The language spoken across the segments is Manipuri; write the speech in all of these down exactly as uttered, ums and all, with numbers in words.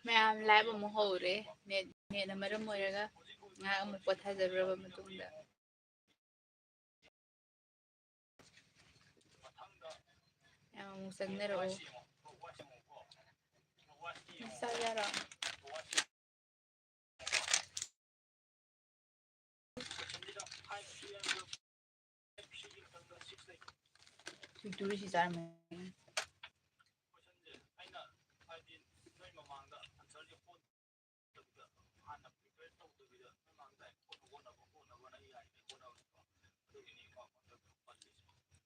ꯃꯌꯥꯝ live ꯑꯃꯨꯛ ꯍꯧꯔꯦ꯫ Net, netꯅ ꯃꯔꯝ ꯑꯣꯏꯔꯒ ꯉꯥꯏꯍꯥꯛ ꯑꯃꯨꯛ ꯄꯣꯊꯥꯖꯔꯨꯔꯕ ꯃꯇꯨꯡꯗ ꯃꯌꯥꯝ ꯑꯃꯨꯛ ꯆꯪꯅꯔꯛꯑꯣ꯫ ꯆꯥꯛ ꯆꯥꯔꯣ? ꯇꯨꯔꯤꯁꯤ ꯆꯥꯔꯝꯃꯦ꯫ ꯍꯥꯟꯅ prepare ꯇꯧꯗꯕꯤꯗ ꯃꯃꯥꯡꯗ ꯍꯣꯠꯅ ꯍꯣꯠꯅꯕ ꯍꯣꯠꯅꯕꯅ ꯌꯥꯔꯤꯉꯩ ꯍꯣꯠꯅꯕꯅꯤꯀꯣ꯫ ꯑꯗꯨꯒꯤꯅꯤ ꯃꯥ ꯍꯣꯠꯅꯕꯗꯣ ꯄꯜꯂꯤꯁꯦ꯫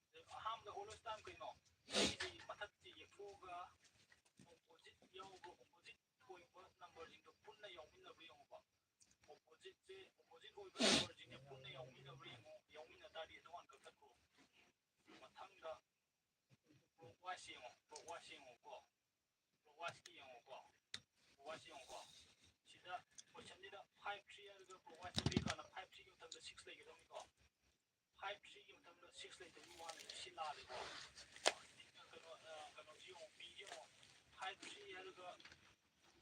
ꯑꯗꯩ ꯑꯍꯥꯟꯕꯗ always time ꯀꯩꯅꯣ? ꯁꯤꯒꯤ ꯃꯊꯛꯁꯤ ꯌꯦꯛꯊꯣꯛꯑꯒ opposite ꯌꯥꯎꯕ, opposite ꯑꯣꯏꯕ numberꯁꯤꯡꯗꯣ ꯄꯨꯟꯅ ꯌꯥꯎꯃꯤꯟꯅꯕ꯭ꯔꯥ ꯌꯦꯡꯉꯨꯕ꯫ Oppositeꯁꯦ, opposite ꯑꯣꯏꯕ numberꯁꯤꯡꯁꯦ ꯄꯨꯟꯅ ꯌꯥꯎꯃꯤꯟꯅꯕ꯭ꯔꯥ ꯌꯦꯡꯉꯣ꯫ ꯌꯥꯎꯃꯤꯟꯅ ꯇꯥꯔꯗꯤ ꯑꯗꯨꯝ ꯍꯥꯟ ꯀꯛꯊꯠꯈ꯭ꯔꯣ꯫ ꯃꯊꯪꯗ clockwise ꯌꯦꯡꯉꯣ, clockwise ꯌꯦꯡꯉꯣꯀꯣ꯫ Clockwise ꯀꯤ ꯌꯦꯡꯉꯣꯀꯣ꯫ Clockwise ꯌꯦꯡꯉꯣꯀꯣ꯫ ꯁꯤꯗ questionꯁꯤꯗ five three ꯍꯥꯏꯔꯒ clockwise ꯇ ꯀꯥꯟꯗ five three ꯒꯤ ꯃꯊꯪꯗ six ꯂꯩꯒꯗꯧꯅꯤꯀꯣ꯫ Five three ꯒꯤ ꯃꯊꯪꯗ six ꯂꯩꯇꯕꯒꯤ ꯋꯥꯅꯤ, ꯁꯤ ꯂꯥꯜꯂꯦꯀꯣ꯫ ꯀꯩꯅꯣ, ꯑ, ꯀꯩꯅꯣꯁꯤ ꯌꯦꯡꯉꯣ, B ꯁꯤ ꯌꯦꯡꯉꯣ꯫ Five three ꯍꯥꯏꯔꯒ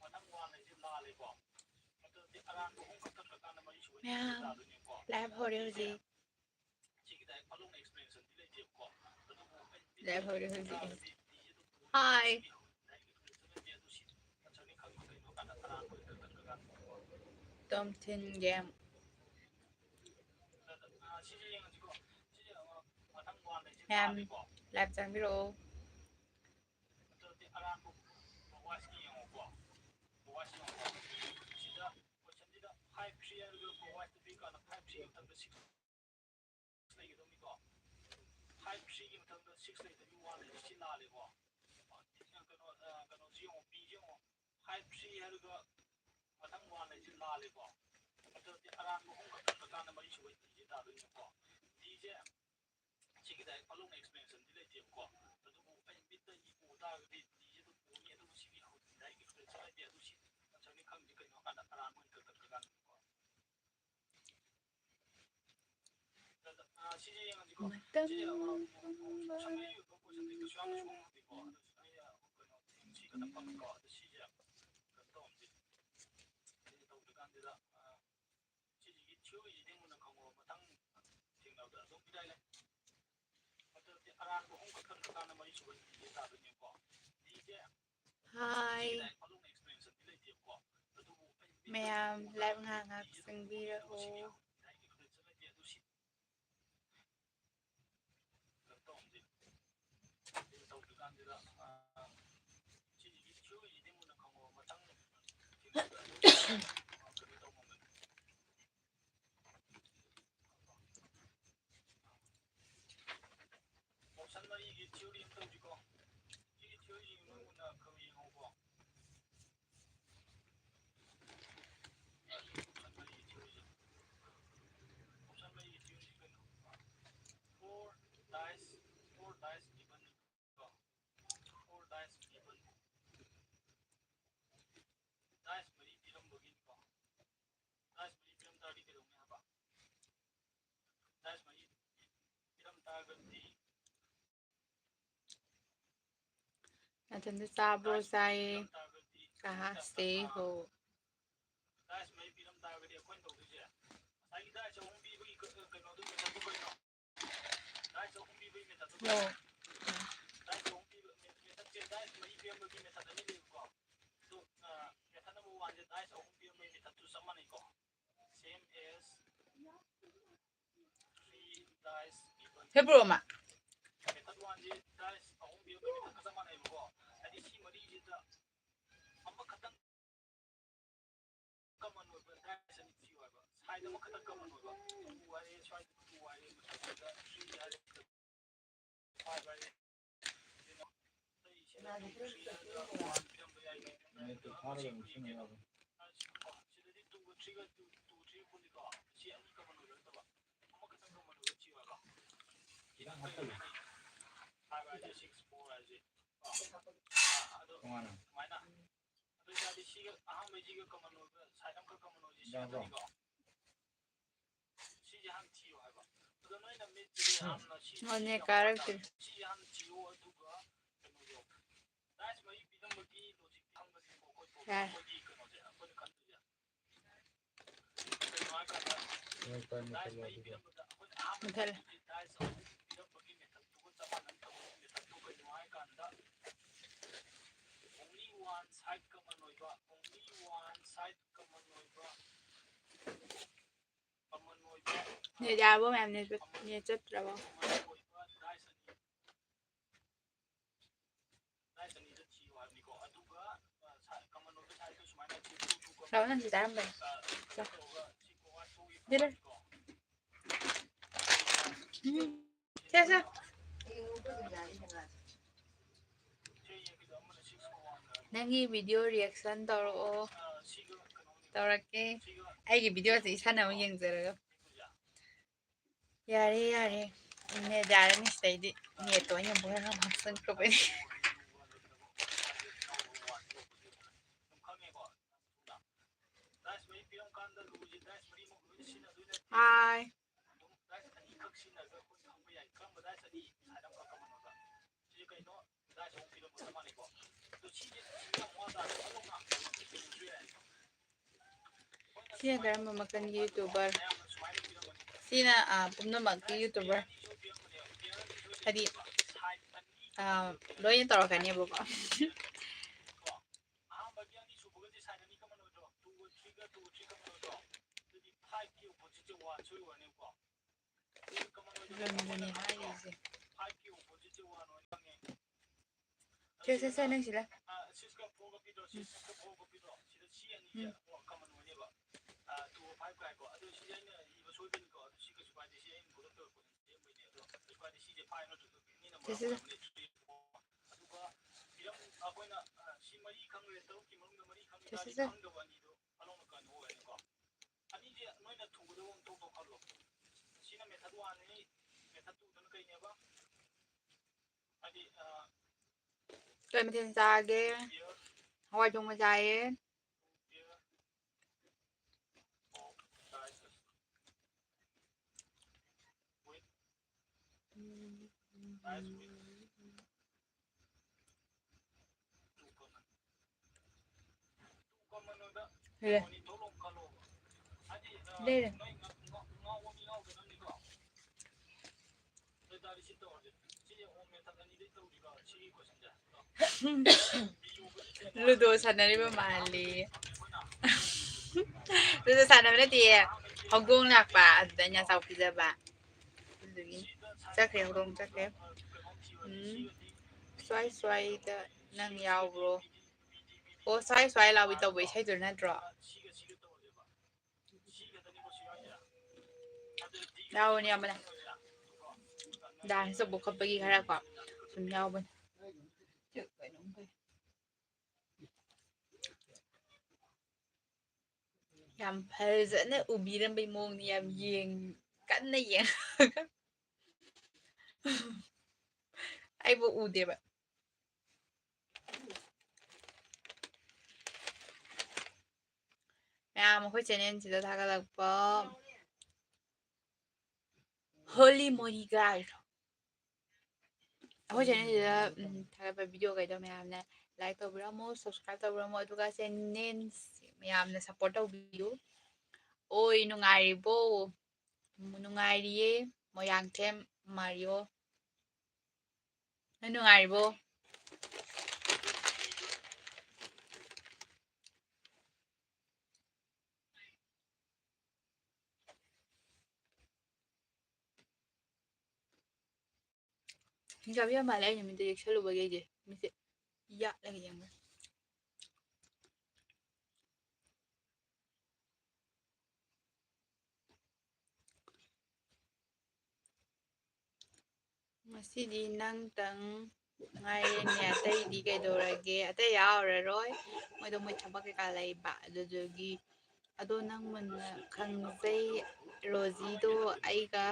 ꯃꯊꯪ one ꯂꯩꯁꯦ ꯂꯥꯜꯂꯦꯀꯣ꯫ ꯑꯗꯨꯗꯤ ꯑꯔꯥꯟꯕ ꯑꯍꯨꯝ ꯈꯛꯇ ꯀꯛꯀꯥꯟꯗ ꯃꯔꯤ ꯁꯨꯕ ꯃꯌꯥꯝ ꯇꯥꯗꯣꯏꯅꯦꯀꯣ꯫ Live ꯍꯧꯔꯦ ꯍꯧꯖꯤꯛ꯫ ꯁꯤꯒꯤꯗ ꯑꯩ ꯐꯠ ꯂꯥꯎꯅ explaination ꯗꯤ ꯂꯩꯇꯦꯕꯀꯣ꯫ ꯑꯗꯨꯕꯨ ꯑꯩ ꯂꯥꯏꯚ ꯍꯧꯔꯦ ꯍꯧꯖꯤꯛ꯫ ꯇꯥꯔꯒꯗꯤ ꯗꯤꯁꯦ ꯑꯗꯨꯝ ꯍꯥꯏ꯫ ꯗꯥꯏꯔꯦꯛ explaination ꯂꯩꯇꯦ꯫ ꯑꯗꯨ ꯁꯤ ꯉꯁꯥꯏꯒꯤ ꯈꯪꯕ ꯀꯩꯅꯣ ꯀꯥꯟꯗ ꯑꯔꯥꯟꯕ ꯑꯣꯏꯅ ꯀꯛ-, ꯀꯛ-, ꯀꯛ-, ꯀꯛ-, ꯀꯛ-, Tom Thin Game꯫ ꯑ, ꯁꯤꯁꯦ ꯌꯦꯡꯉꯁꯤꯀꯣ꯫ ꯁꯤꯁꯦ, ꯑ, ꯃꯊꯪ one ꯂꯩꯁꯦ ꯃꯌꯥꯝ ꯂꯥꯜꯂꯦꯀꯣ꯫ Live ꯆꯪꯕꯤꯔꯛꯑꯣ꯫ ꯑꯗꯨꯗꯤ ꯑꯔꯥꯟꯕ clockwise ꯀꯤ ꯌꯦꯡꯉꯣꯀꯣ꯫ Clockwise ꯌꯦꯡꯉꯣꯀꯣ꯫ ꯁꯤꯗ questionꯁꯤꯗ five three ꯍꯥꯏꯔꯒ clockwise ꯇ ꯄꯤ ꯀꯥꯟꯗ five three ꯃꯊꯪꯗ six ꯂꯩꯒꯗꯧꯅꯤꯀꯣ꯫ Five three ꯒꯤ ꯃꯊꯪꯗ six ꯂꯩꯇꯕꯒꯤ one ꯂꯩꯔꯦ, ꯁꯤ ꯂꯥꯜꯂꯦꯀꯣ꯫ ꯀꯩꯅꯣ, ꯑ, ꯀꯩꯅꯣꯁꯤ ꯌꯦꯡꯉꯣ, B ꯁꯤ ꯌꯦꯡꯉꯣ꯫ Five three ꯍꯥꯏꯔꯒ ꯃꯊꯪ one ꯂꯩꯁꯤ ꯂꯥꯜꯂꯦꯀꯣ꯫ ꯑꯗꯨꯗꯤ ꯑꯔꯥꯟꯕ ꯑꯍꯨꯝ ꯈꯛꯇ ꯀꯥꯟꯗ ꯃꯔꯤ ꯁꯨꯕ D ꯁꯦ ꯇꯥꯗꯣꯏꯅꯦꯀꯣ꯫ D ꯁꯦ ꯁꯤꯒꯤ ꯗꯥꯏꯔꯦꯛ ꯐꯠ ꯂꯥꯎꯅ explaination ꯗꯤ ꯂꯩꯇꯦꯕꯀꯣ꯫ ꯑꯗꯨꯕꯨ ꯑꯩ ꯃꯤꯠꯇ ꯎ ꯇꯥꯔꯒꯗꯤ D ꯁꯦ ꯑꯗꯨꯝ ꯎꯅꯤ, ꯑꯗꯨꯕꯨ ꯁꯤꯒꯤ ꯍꯧꯖꯤꯛ direct explaination ꯂꯩꯇꯦ꯫ ꯑꯗꯨ ꯁꯤ ꯉꯁꯥꯏꯒꯤ ꯈꯪꯗꯦ ꯀꯩꯅꯣ ꯍꯥꯏꯀꯥꯟꯗ ꯑꯔꯥꯟꯕ ꯑꯣꯏꯅ ꯀꯛꯊꯠꯈ꯭ꯔꯀꯥꯟꯗꯀꯣ꯫ ꯑ, ꯁꯤꯁꯦ ꯌꯦꯡꯉꯁꯤꯀꯣ꯫ ꯎꯝ꯫ ꯇꯝ-, ꯁꯤꯁꯦ, ꯑ, ꯑ, ꯁꯝꯅ ꯌꯨꯝꯗ ꯄꯣꯠꯁꯤꯗꯤ ꯀꯩꯁꯨ ꯌꯥꯝꯅ ꯁꯣꯡꯉꯝꯗꯦꯀꯣ꯫ ꯑꯗꯨ ꯁꯨꯃꯥꯏꯅ ꯀꯩꯅꯣ ꯁꯤ ꯈꯛꯇꯪ ꯐꯪꯉꯤꯀꯣ꯫ ꯑꯗꯨ ꯁꯤꯁꯦ ꯀꯩꯅꯣ ꯇꯧꯔꯝꯗꯦ꯫ ꯁꯤ ꯇꯧꯗ꯭ꯔꯤꯀꯥꯟꯁꯤꯗ, ꯑ, ꯁꯤꯁꯤꯒꯤ ꯊꯤꯑꯣꯔꯤꯁꯤꯗꯤ ꯃꯨꯟꯅ ꯈꯪꯉꯣ꯫ ꯃꯊꯪ ꯊꯦꯡꯅꯕꯗ ꯑꯗꯨꯝ ꯏꯔꯥꯏ ꯂꯥꯏ꯫ ꯃꯊꯛꯇꯤ ꯑꯔꯥꯟꯕ ꯑꯍꯨꯝ ꯈꯛꯇꯪ ꯀꯥꯟꯗ ꯃꯔꯤ ꯁꯨꯕ ꯏꯒꯦ ꯇꯥꯗꯣꯏꯅꯦꯕꯀꯣ꯫ ꯏꯁꯦ ꯍꯥꯏ꯫ ꯁꯤꯒꯤ ꯂꯥꯏꯔꯤꯛ ꯃꯅꯨꯡꯗ explanation ꯗꯤ ꯂꯩꯇꯦꯕꯀꯣ꯫ ꯑꯗꯨꯕꯨ ꯑꯩ ꯃꯤꯠꯇ ꯃꯌꯥꯝ ꯎꯕ live ꯀꯥꯟꯗ ꯉꯥꯏꯍꯥꯛ ꯉꯥꯏꯍꯥꯛ ꯏꯒꯦ ꯇꯧꯕꯅꯦ꯫ ꯑꯗꯨꯕꯨ ꯁꯤꯒꯤ ꯆꯪꯕꯤꯔꯛꯑꯣ꯫ ꯂꯥꯏꯔꯤꯛꯀꯤ explanation ꯂꯩꯇꯦ꯫ ꯑꯗꯨ ꯁꯤ ꯀꯩꯅꯣ ꯇꯧꯔꯝꯗꯦ꯫ ꯑꯗꯨ ꯇꯧꯗ꯭ꯔꯤꯀꯥꯟꯁꯤꯗ, ꯑ, ꯁꯤꯁꯤꯒꯤ ꯊꯤꯑꯣꯔꯤꯁꯤꯗꯤ ꯃꯨꯟꯅ ꯈꯪꯉꯣ꯫ ꯃꯊꯪ ꯊꯦꯡꯅꯕꯗ ꯑꯗꯨꯝ, ꯑ, ꯀꯩꯅꯣ ꯇꯧꯉꯝꯒꯅꯤ꯫ Option ꯃꯔꯤꯒꯤ theory ꯑꯃ ꯇꯧꯁꯤꯀꯣ꯫ ꯁꯤꯒꯤ theory ꯁꯤ ꯃꯣꯏ ꯃꯨꯟꯅ ꯈꯔ ꯌꯦꯡꯍꯧꯀꯣ꯫ Option ꯃꯔꯤꯒꯤ theory ꯁꯦ꯫ Option ꯃꯔꯤꯒꯤ theory ꯁꯦ ꯀꯩꯅꯣ? Four dice, four dice given ꯀꯣ꯫ Four dice given꯫ Dice ꯃꯔꯤ ꯄꯤꯔꯝꯕꯒꯤꯀꯣ꯫ Dice ꯃꯔꯤ ꯄꯤꯔꯝ ꯇꯥꯔꯗꯤ ꯀꯩꯗꯧꯅꯤ ꯍꯥꯏꯕ? Dice ꯃꯔꯤ ꯄꯤꯔꯝ ꯇꯥꯔꯒꯗꯤ ꯅꯊꯟꯗ ꯆꯥꯕ꯭ꯔꯣ? ꯆꯥꯏꯌꯦ꯫ ꯀꯍꯥ ꯁꯦ ꯍꯣ꯫ Dice ꯃꯔꯤ ꯄꯤꯔꯝ ꯇꯥꯔꯒꯗꯤ ꯑꯩꯈꯣꯏꯅ ꯇꯧꯗꯣꯏꯁꯦ ꯉꯁꯥꯏꯒꯤ dice ꯑꯍꯨꯝ ꯄꯤꯕꯒꯤ ꯀ-, ꯀꯩꯅꯣꯗꯣ, methodꯇꯣ ꯀꯩꯅꯣ? Dice ꯑꯍꯨꯝ ꯄꯤꯕꯒꯤ methodꯇꯣ ꯀꯩꯅꯣ? Dice ꯑꯍꯨꯝ ꯄꯤꯕ, methodꯁꯦ dice ꯃꯔꯤ ꯄꯤꯔꯝꯕꯒꯤ method ꯑꯅꯤ ꯂꯩꯕꯀꯣ꯫ ꯑꯗꯣ, ꯑ, method number oneꯁꯦ dice ꯑꯍꯨꯝ ꯄꯤꯔꯝꯕꯒꯤ methodꯇꯨ ꯆꯞ ꯃꯥꯟꯅꯩꯀꯣ꯫ Same as three dice given. ꯍꯦ ꯕ꯭ꯔꯣꯃ꯫ Method oneꯁꯦ dice ꯑꯍꯨꯝ ꯄꯤꯔꯝꯕꯒꯤ methodꯀ ꯆꯞ ꯃꯥꯟꯅꯩꯕꯀꯣ꯫ ꯍꯥꯏꯗꯤ ꯁꯤ ꯃꯔꯤꯁꯤꯗ ꯑꯃꯈꯛꯇꯪ common ꯑꯣꯏꯕ dice ꯑꯅꯤ ꯊꯤꯌꯨ ꯍꯥꯏꯕ꯫ Side ꯑꯃꯈꯛꯇꯪ common ꯑꯣꯏꯕ꯫ Two ꯍꯥꯏꯔꯦ, ꯁ꯭ꯋꯥꯏꯗ two ꯍꯥꯏꯔꯦ, ꯃꯊꯛꯇ three ꯍꯥꯏꯔꯦ, five ꯍꯥꯏꯔꯦ꯫ ꯑꯇꯩꯁꯤꯗ two, three ꯍꯥꯏꯔꯒ one ꯄꯤꯔꯝꯕ ꯌꯥꯏ꯫ ꯅꯦꯠꯇꯨ ꯊꯥꯔꯒ ꯑꯃꯨꯛ ꯁꯤꯖꯤꯟꯅ ꯌꯥꯕ꯭ꯔꯥ? ꯁꯤꯗꯗꯤ twoꯒ threeꯒ two, two, three ꯄꯨꯜꯂꯤꯀꯣ꯫ ꯁꯤ ꯑꯅꯤ common ꯑꯣꯏꯕ ꯅꯠꯇꯕ꯫ ꯑꯃꯈꯛꯇꯪ common ꯑꯣꯏꯕ ꯊꯤꯌꯨ ꯍꯥꯏꯕ꯫ ꯈꯤꯇꯪ ꯍꯥꯞꯆꯜꯂꯣ꯫ Five ꯍꯥꯏꯔꯁꯦ, six, four ꯍꯥꯏꯔꯁꯦ꯫ ꯑꯗꯣ ꯇꯣꯉꯥꯟꯅ꯫ ꯁꯨꯃꯥꯏꯅ꯫ ꯑꯗꯨ ꯑꯣꯏꯇꯥꯔꯗꯤ ꯁꯤꯒ ꯑꯍꯥꯟꯕꯩꯁꯤꯒ common ꯑꯣꯏꯕ, side ꯑꯃꯈꯛ common ꯑꯣꯏꯁꯦ ꯁꯤ ꯌꯥꯕ꯭ꯔꯣ? ꯈꯛꯇꯅꯤꯀꯣ꯫ ꯁꯤꯁꯦ ꯍꯥꯟꯅ ꯊꯤꯌꯣ ꯍꯥꯏꯕ꯫ ꯑꯗꯣ ꯃꯣꯟꯅꯦ ꯀꯥꯔꯛꯇ꯭ꯔꯤ꯫ ꯌꯥꯔꯦ꯫ ꯃꯨꯊꯠꯂꯦ꯫ ꯅꯦꯠ ꯌꯥꯔꯕꯣ ꯃꯌꯥꯝ? ꯅꯦꯠ ꯆꯠ-, ꯅꯦꯠ ꯆꯠꯇ꯭ꯔꯕꯣ? ꯂꯥꯛꯑꯣ, ꯅꯪꯁꯨ ꯆꯥꯔꯝꯕꯅꯤ꯫ ꯆꯥ꯫ ꯁꯤꯗ ꯂꯩ꯫ ꯎꯝ꯫ ꯁꯦ, ꯁꯦ꯫ ꯅꯪꯒꯤ video reaction ꯇꯧꯔꯛꯑꯣ꯫ ꯇꯧꯔꯛꯀꯦ꯫ ꯑꯩꯒꯤ videoꯁꯦ ꯏꯁꯥꯅ ꯑꯃꯨꯛ ꯌꯦꯡꯖꯔꯒ꯫ ꯌꯥꯔꯦ, ꯌꯥꯔꯦ꯫ ꯅꯦꯠ ꯌꯥꯔꯅꯤ ꯁꯤꯗꯩꯗꯤ꯫ ꯅꯦꯠꯇꯣ ꯑꯩꯅ ꯑꯃꯨꯛ ꯍꯦꯟꯅ ꯍꯥꯞꯆꯤꯟꯈ꯭ꯔꯕꯅꯤ꯫ ꯍꯥꯏ꯫ ꯁꯤꯅ ꯀꯔꯝꯕ ꯃꯈꯜꯒꯤ YouTuber? ꯁꯤꯅ, ꯑ, ꯄꯨꯝꯅꯃꯛꯀꯤ YouTuber꯫ ꯍꯥꯏꯗꯤ, ꯑ, ꯂꯣꯏꯅ ꯇꯧꯔꯛꯀꯅꯦꯕꯀꯣ꯫ ꯑꯗꯨꯅꯦ ꯍꯥꯏꯔꯤꯁꯦ꯫ ꯁꯦ, ꯁꯦ, ꯁꯦ, ꯅꯪ ꯁꯤꯗ꯫ ꯎꯝ꯫ ꯎꯝ꯫ ꯁꯦ, ꯁꯦ, ꯁꯦ꯫ ꯁꯦ, ꯁꯦ, ꯁꯦ꯫ ꯀꯩ ꯃꯊꯦꯜ ꯆꯥꯒꯦ? ꯍꯋꯥꯏ ꯊꯣꯡꯕ ꯆꯥꯏꯌꯦ꯫ ꯂꯩꯔꯦ꯫ ꯂꯩꯔꯦ꯫ ꯂꯨꯗꯣ ꯁꯥꯟꯅꯔꯤꯕ ꯃꯥꯜꯂꯤ꯫ ꯂꯨꯗꯣ ꯁꯥꯟꯅꯕ ꯅꯠꯇꯦ, ꯍꯧꯗꯣꯡ ꯂꯥꯛꯄ ꯑꯗꯨꯗ ꯑꯩꯅ ꯑꯆꯥꯄꯣꯠ ꯄꯤꯖꯕ꯫ ꯑꯗꯨꯗꯨꯒꯤ ꯆꯠꯈ꯭ꯔꯦ, ꯍꯧꯗꯣꯡ ꯆꯠꯈ꯭ꯔꯦ꯫ ꯎꯝ, ꯁ꯭ꯋꯥꯏ ꯁ꯭ꯋꯥꯏꯗ ꯅꯪ ꯌꯥꯎꯕ꯭ꯔꯣ? ꯑꯣ, ꯁ꯭ꯋꯥꯏ ꯁ꯭ꯋꯥꯏ ꯂꯥꯎꯕꯤ ꯇꯧꯕ ꯏꯁꯩꯗꯨ ꯅꯠꯇ꯭ꯔꯣ? ꯌꯥꯎꯕꯅꯤ, ꯌꯥꯎꯕꯅꯤ꯫ ꯗꯥꯟꯁ ꯇꯧꯕ ꯈꯣꯠꯄꯒꯤ ꯈꯔ ꯀꯣ ꯁꯨꯝ ꯌꯥꯎꯕꯅꯤ꯫ ꯌꯥꯝ ꯐꯖꯅ ꯎꯕꯤꯔꯝꯕꯩ ꯃꯑꯣꯡꯅꯤ, ꯌꯥꯝ ꯌꯦꯡ-, ꯀꯟꯅ ꯌꯦꯡꯉꯒ꯫ ꯑꯩꯕꯨ ꯎꯗꯦꯕ꯫ ꯃꯌꯥꯝ ꯑꯩꯈꯣꯏ ꯆꯦꯅꯦꯜꯁꯤꯗ ꯊꯥꯒꯠꯂꯛꯄ Holy Moly Guy꯫ ꯑꯩꯈꯣꯏ ꯆꯦꯅꯦꯜꯁꯤꯗ, ꯎꯝ, ꯊꯥꯒꯠꯄ ꯚꯤꯗꯤꯑꯣꯈꯩꯗꯣ ꯃꯌꯥꯝꯅ ꯂꯥꯏꯛ ꯇꯧꯕꯤꯔꯝꯃꯣ, ꯁꯕꯁꯀ꯭ꯔꯥꯏꯕ ꯇꯧꯕꯤꯔꯝꯃꯣ, ꯑꯗꯨꯒ ꯆꯦꯅꯦꯜꯁꯤ ꯃꯌꯥꯝꯅ ꯁꯞꯄꯣꯔꯠ ꯇꯧꯕꯤꯌꯨ꯫ ꯑꯣꯏ, ꯅꯨꯡꯉꯥꯏꯔꯤꯕꯣ? ꯅꯨꯡꯉꯥꯏꯔꯤꯌꯦ, ꯃꯣꯏꯔꯥꯡꯊꯦꯝ ꯃꯥꯔꯤꯌꯣ꯫ ꯅꯪ ꯅꯨꯡꯉꯥꯏꯔꯤꯕꯣ? ꯍꯤꯡꯆꯥꯕꯤ ꯌꯥꯝ ꯃꯥꯜꯂꯦ, ꯑꯩꯅ ꯃꯤꯠꯇ ꯌꯦꯛꯁꯜꯂꯨꯕꯒꯤ ꯑꯩꯁꯦ ꯃꯤꯠꯁꯦ ꯌꯥꯠꯂꯒ ꯌꯦꯡꯕ꯫ ꯉꯁꯤꯗꯤ ꯅꯪꯇꯪ ꯉꯥꯏꯔꯦꯅꯦ, ꯑꯇꯩꯗꯤ ꯀꯩꯗꯧꯔꯒꯦ? ꯑꯇꯩ ꯌꯥꯎꯔꯔꯣꯏ, ꯃꯣꯏꯗꯣ ꯃꯣꯏ ꯊꯕꯛ ꯀꯩꯀꯥ ꯂꯩꯕ ꯑꯗꯨꯗꯨꯒꯤ꯫ ꯑꯗꯣ ꯅꯪ ꯃꯨꯟꯅ ꯈꯪꯖꯩ, ꯔꯣꯖꯤꯗꯣ ꯑꯩꯒ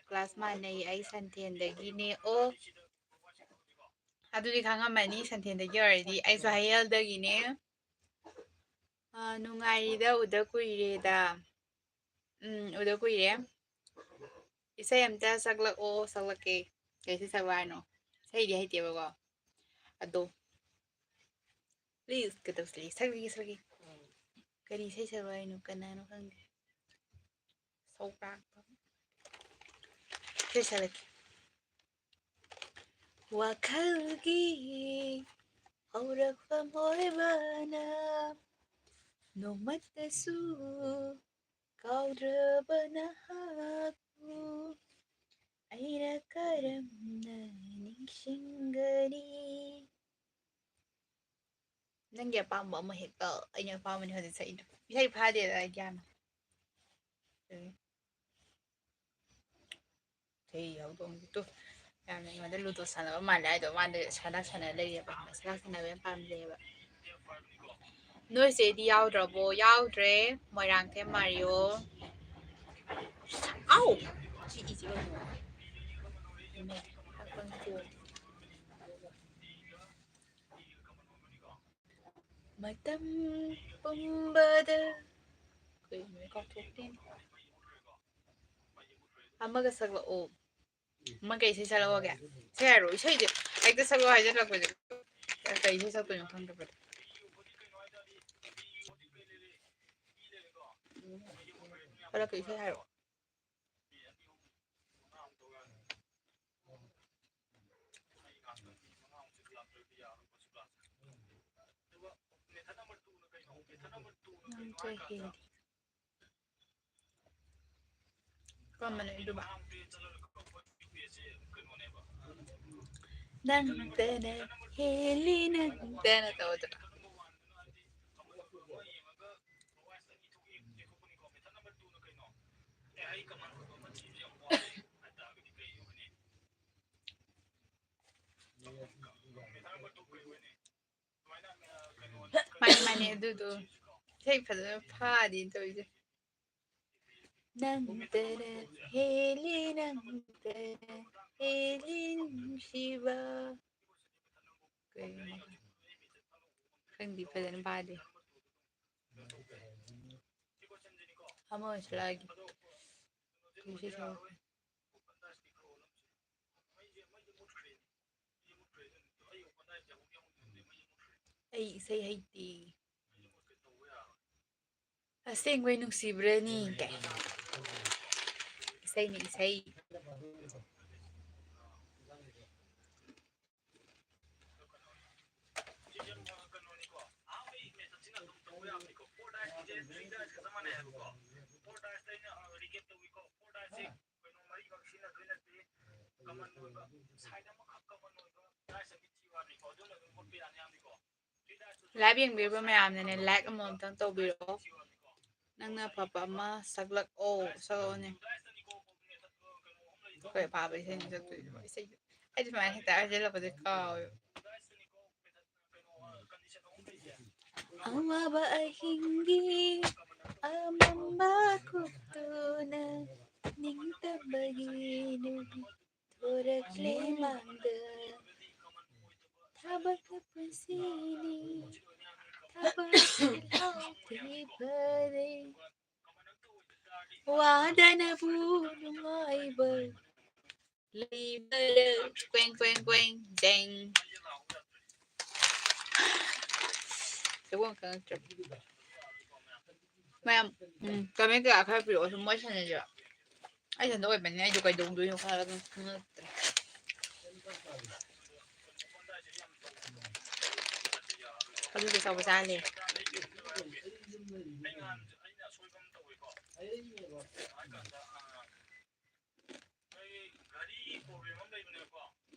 ꯀ꯭ꯂꯥꯁ ꯃꯥꯟꯅꯩ, ꯑꯩ ꯁꯟꯊꯦꯟꯗꯒꯤꯅꯦ꯫ ꯑꯣ, ꯑꯗꯨꯗꯤ ꯈꯪꯉꯝꯃꯅꯤ, ꯁꯟꯊꯦꯟꯗꯒꯤ ꯑꯣꯏꯔꯗꯤ꯫ ꯑꯩꯁꯨ ꯍꯩꯌꯦꯜꯗꯒꯤꯅꯦ꯫ ꯑꯥ, ꯅꯨꯡꯉꯥꯏꯔꯤꯗ, ꯎꯗ ꯀꯨꯏꯔꯦꯗ꯫ ꯎꯝ, ꯎꯗ ꯀꯨꯏꯔꯦ꯫ ꯏꯁꯩ ꯑꯝꯇ ꯁꯛꯂꯛꯑꯣ꯫ ꯁꯛꯂꯛꯀꯦ꯫ ꯀꯩ ꯏꯁꯩ ꯁꯛꯂꯛꯑꯣ ꯍꯥꯏꯅꯣ? ꯏꯁꯩꯗꯤ ꯍꯩꯇꯦꯕꯀꯣ꯫ ꯑꯗꯣ please ꯀꯩꯗꯧꯁꯤ? ꯁꯛꯂꯒꯦ, ꯁꯛꯂꯒꯦ꯫ ꯀꯔꯤ ꯏꯁꯩ ꯁꯛꯂꯛꯑꯣ ꯍꯥꯏꯅꯣ? ꯀꯅꯥꯅꯣ ꯈꯪꯗꯦ꯫ ꯁꯧꯒ꯭ꯔꯥꯛꯄ꯫ ꯏꯁꯩ ꯁꯛꯂꯛꯀꯦ꯫ ꯋꯥꯈꯜꯒꯤ ꯍꯧꯔꯛꯐꯝ ꯑꯣꯏꯕꯅ ꯅꯣꯡꯃꯇꯁꯨ ꯀꯥꯎꯗ꯭ꯔꯕ ꯅꯍꯥꯛꯄꯨ ꯑꯩꯅ ꯀꯔꯝꯅ ꯅꯤꯡꯁꯤꯡꯒꯅꯤ? ꯅꯪꯒꯤ ꯑꯄꯥꯝꯕ ꯑꯃ ꯍꯦꯛꯇ꯫ ꯑꯩꯅ ꯑꯄꯥꯝꯕꯅꯤ ꯍꯧꯖꯤꯛ ꯁꯛꯏꯗꯣ꯫ ꯏꯁꯩ ꯐꯥꯗꯦꯗ ꯑꯩ ꯒ꯭ꯌꯥꯟ꯫ ꯎꯝ꯫ ꯏꯁꯩ ꯍꯧꯗꯣꯡꯁꯦ ꯇꯨ꯫ ꯌꯥꯝꯅ ꯑꯩꯉꯣꯟꯗ ꯂꯨꯗꯣ ꯁꯥꯟꯅꯕ ꯃꯥꯜꯂꯦ ꯍꯥꯏꯗꯣ꯫ ꯃꯥꯗꯤ ꯁꯥꯟꯅ ꯁꯥꯟꯅ ꯂꯩꯔꯦꯕ꯫ ꯃꯁꯥ ꯁꯥꯟꯅꯕ ꯌꯥꯝ ꯄꯥꯝꯖꯩꯌꯦꯕ꯫ ꯅꯣꯏ ꯆꯦꯗꯤ ꯌꯥꯎꯗ꯭ꯔꯕꯣ? ꯌꯥꯎꯗ꯭ꯔꯦ꯫ ꯃꯣꯏꯔꯥꯡꯊꯦꯝ ꯃꯥꯔꯤꯌꯣ꯫ ꯑꯥꯎ! ꯁꯤ ꯏꯁꯤ ꯀꯩꯅꯣ? ꯏꯃꯦ, ꯈꯥꯛꯄꯝ ꯆꯦ꯫ ꯃꯇꯝ ꯄꯨꯝꯕꯗ꯫ ꯀꯩꯅꯣ ꯀꯥꯎꯊꯣꯛꯈ꯭ꯔꯦꯅꯦ꯫ ꯑꯃꯒ ꯁꯛꯂꯛꯑꯣ꯫ ꯑꯃ ꯀꯩ ꯏꯁꯩ ꯁꯛꯂꯛꯑꯣꯒꯦ? ꯏꯁꯩ ꯍꯥꯏꯔꯣ, ꯏꯁꯩꯁꯦ ꯍꯦꯛꯇ ꯁꯛꯂꯛꯑꯣ ꯍꯥꯏꯖꯜꯂꯛꯄꯁꯦ꯫ ꯀꯩ ꯏꯁꯩ ꯁꯛꯇꯣꯏꯅꯣ ꯈꯪꯗꯕꯗꯣ꯫ ꯈꯔ ꯀꯩ ꯏꯁꯩ ꯍꯥꯏꯔꯣ? ꯅꯪ ꯀꯩ ꯍꯦꯜꯂꯤ? ꯀꯔꯝꯕꯅꯣ ꯑꯗꯨꯕꯣ? ꯅꯪꯇꯅ ꯍꯦꯜꯂꯤ, ꯅꯪꯇꯅ ꯇꯧꯕꯗꯨꯔꯣ? ꯃꯥꯅꯦ, ꯃꯥꯅꯦ, ꯑꯗꯨꯗꯣ ꯏꯁꯩ ꯐꯖꯅ ꯐꯥꯗꯦ ꯇꯧꯔꯤꯁꯦ꯫ ꯅꯪꯇꯅ ꯍꯦꯜꯂꯤ, ꯅꯪꯇꯅ ꯍꯦꯜꯂꯤ ꯅꯨꯡꯁꯤꯕ꯫ ꯀꯩꯅꯣ? ꯈꯪꯗꯦ, ꯐꯖꯅ ꯐꯥꯗꯦ꯫ ꯑꯃ ꯑꯣꯏꯅ ꯁꯛꯂꯛꯑꯒꯦ꯫ ꯀꯩ ꯏꯁꯩ ꯁꯛꯂꯛꯑꯣ? ꯑꯩ ꯏꯁꯩ ꯍꯩꯇꯦ꯫ ꯑꯁꯦꯡꯕꯩ ꯅꯨꯡꯁꯤꯕ꯭ꯔꯅꯤ ꯀꯥꯏ꯫ ꯏꯁꯩꯅꯤ ꯏꯁꯩ꯫ Live ꯌꯦꯡꯕꯤꯔꯤꯕ ꯃꯌꯥꯝꯅꯅꯦ, like ꯑꯃꯃꯝꯇꯪ ꯇꯧꯕꯤꯔꯛꯑꯣ꯫ ꯅꯪꯅ ꯑꯐꯕ ꯑꯃ ꯁꯛꯂꯛꯑꯣ, ꯁꯛꯂꯛꯑꯣꯅꯦ꯫ ꯑꯩꯈꯣꯏ ꯑꯐꯕ ꯏꯁꯩꯅꯤ ꯁꯛꯇꯣꯏꯁꯦ꯫ ꯏꯁꯩ, ꯑꯩꯗꯤ ꯁꯨꯃꯥꯏꯅ ꯍꯦꯛꯇ ꯍꯥꯏꯖꯤꯜꯂꯛꯄꯁꯦ ꯀꯥꯎꯋꯦꯕ꯫ ꯑꯋꯥꯕ ꯑꯍꯤꯡꯒꯤ ꯑꯃꯝꯕ ꯀꯨꯞꯇꯨꯅ ꯅꯤꯡꯇꯝꯕꯒꯤ ꯅꯨꯃꯤꯠ ꯊꯣꯔꯛꯂꯦ ꯃꯥꯡꯗ꯫ ꯊꯕꯛꯅ ꯄꯨꯟꯁꯤꯅꯤ, ꯊꯕꯛ ꯍꯥꯎꯇꯦ ꯐꯔꯦ꯫ ꯋꯥꯗꯅꯕꯨ ꯅꯨꯡꯉꯥꯏꯕ ꯂꯩꯕꯔ? ꯀ꯭ꯋꯦꯡ, ꯀ꯭ꯋꯦꯡ, ꯀ꯭ꯋꯦꯡ, ꯖꯦꯡ꯫ ꯁꯒꯣꯜ ꯈꯪꯉꯛꯇ꯭ꯔꯦ꯫ ꯃꯌꯥꯝ, ꯎꯝ, comment ꯀꯩꯀꯥ ꯈꯔ ꯄꯤꯔꯛꯑꯣ, ꯁꯨꯝ ꯋꯥꯔꯤ ꯁꯥꯟꯅꯁꯦꯕ꯫ ꯑꯩ ꯏꯊꯟꯗ ꯑꯣꯏꯕꯅꯤꯅ ꯑꯩꯁꯨ ꯀꯩꯗꯧꯗꯣꯏꯅꯣ ꯈꯜꯂꯒ ꯈꯪꯉꯛꯇ꯭ꯔꯦ꯫ ꯑꯗꯨꯗꯤ ꯑꯆꯧꯕ ꯆꯥꯍꯜꯂꯦ꯫ ꯅꯣꯏꯒꯤ ꯘꯔꯤꯒꯤ problem ꯑꯃ ꯂꯩꯕꯅꯦꯕꯀꯣ꯫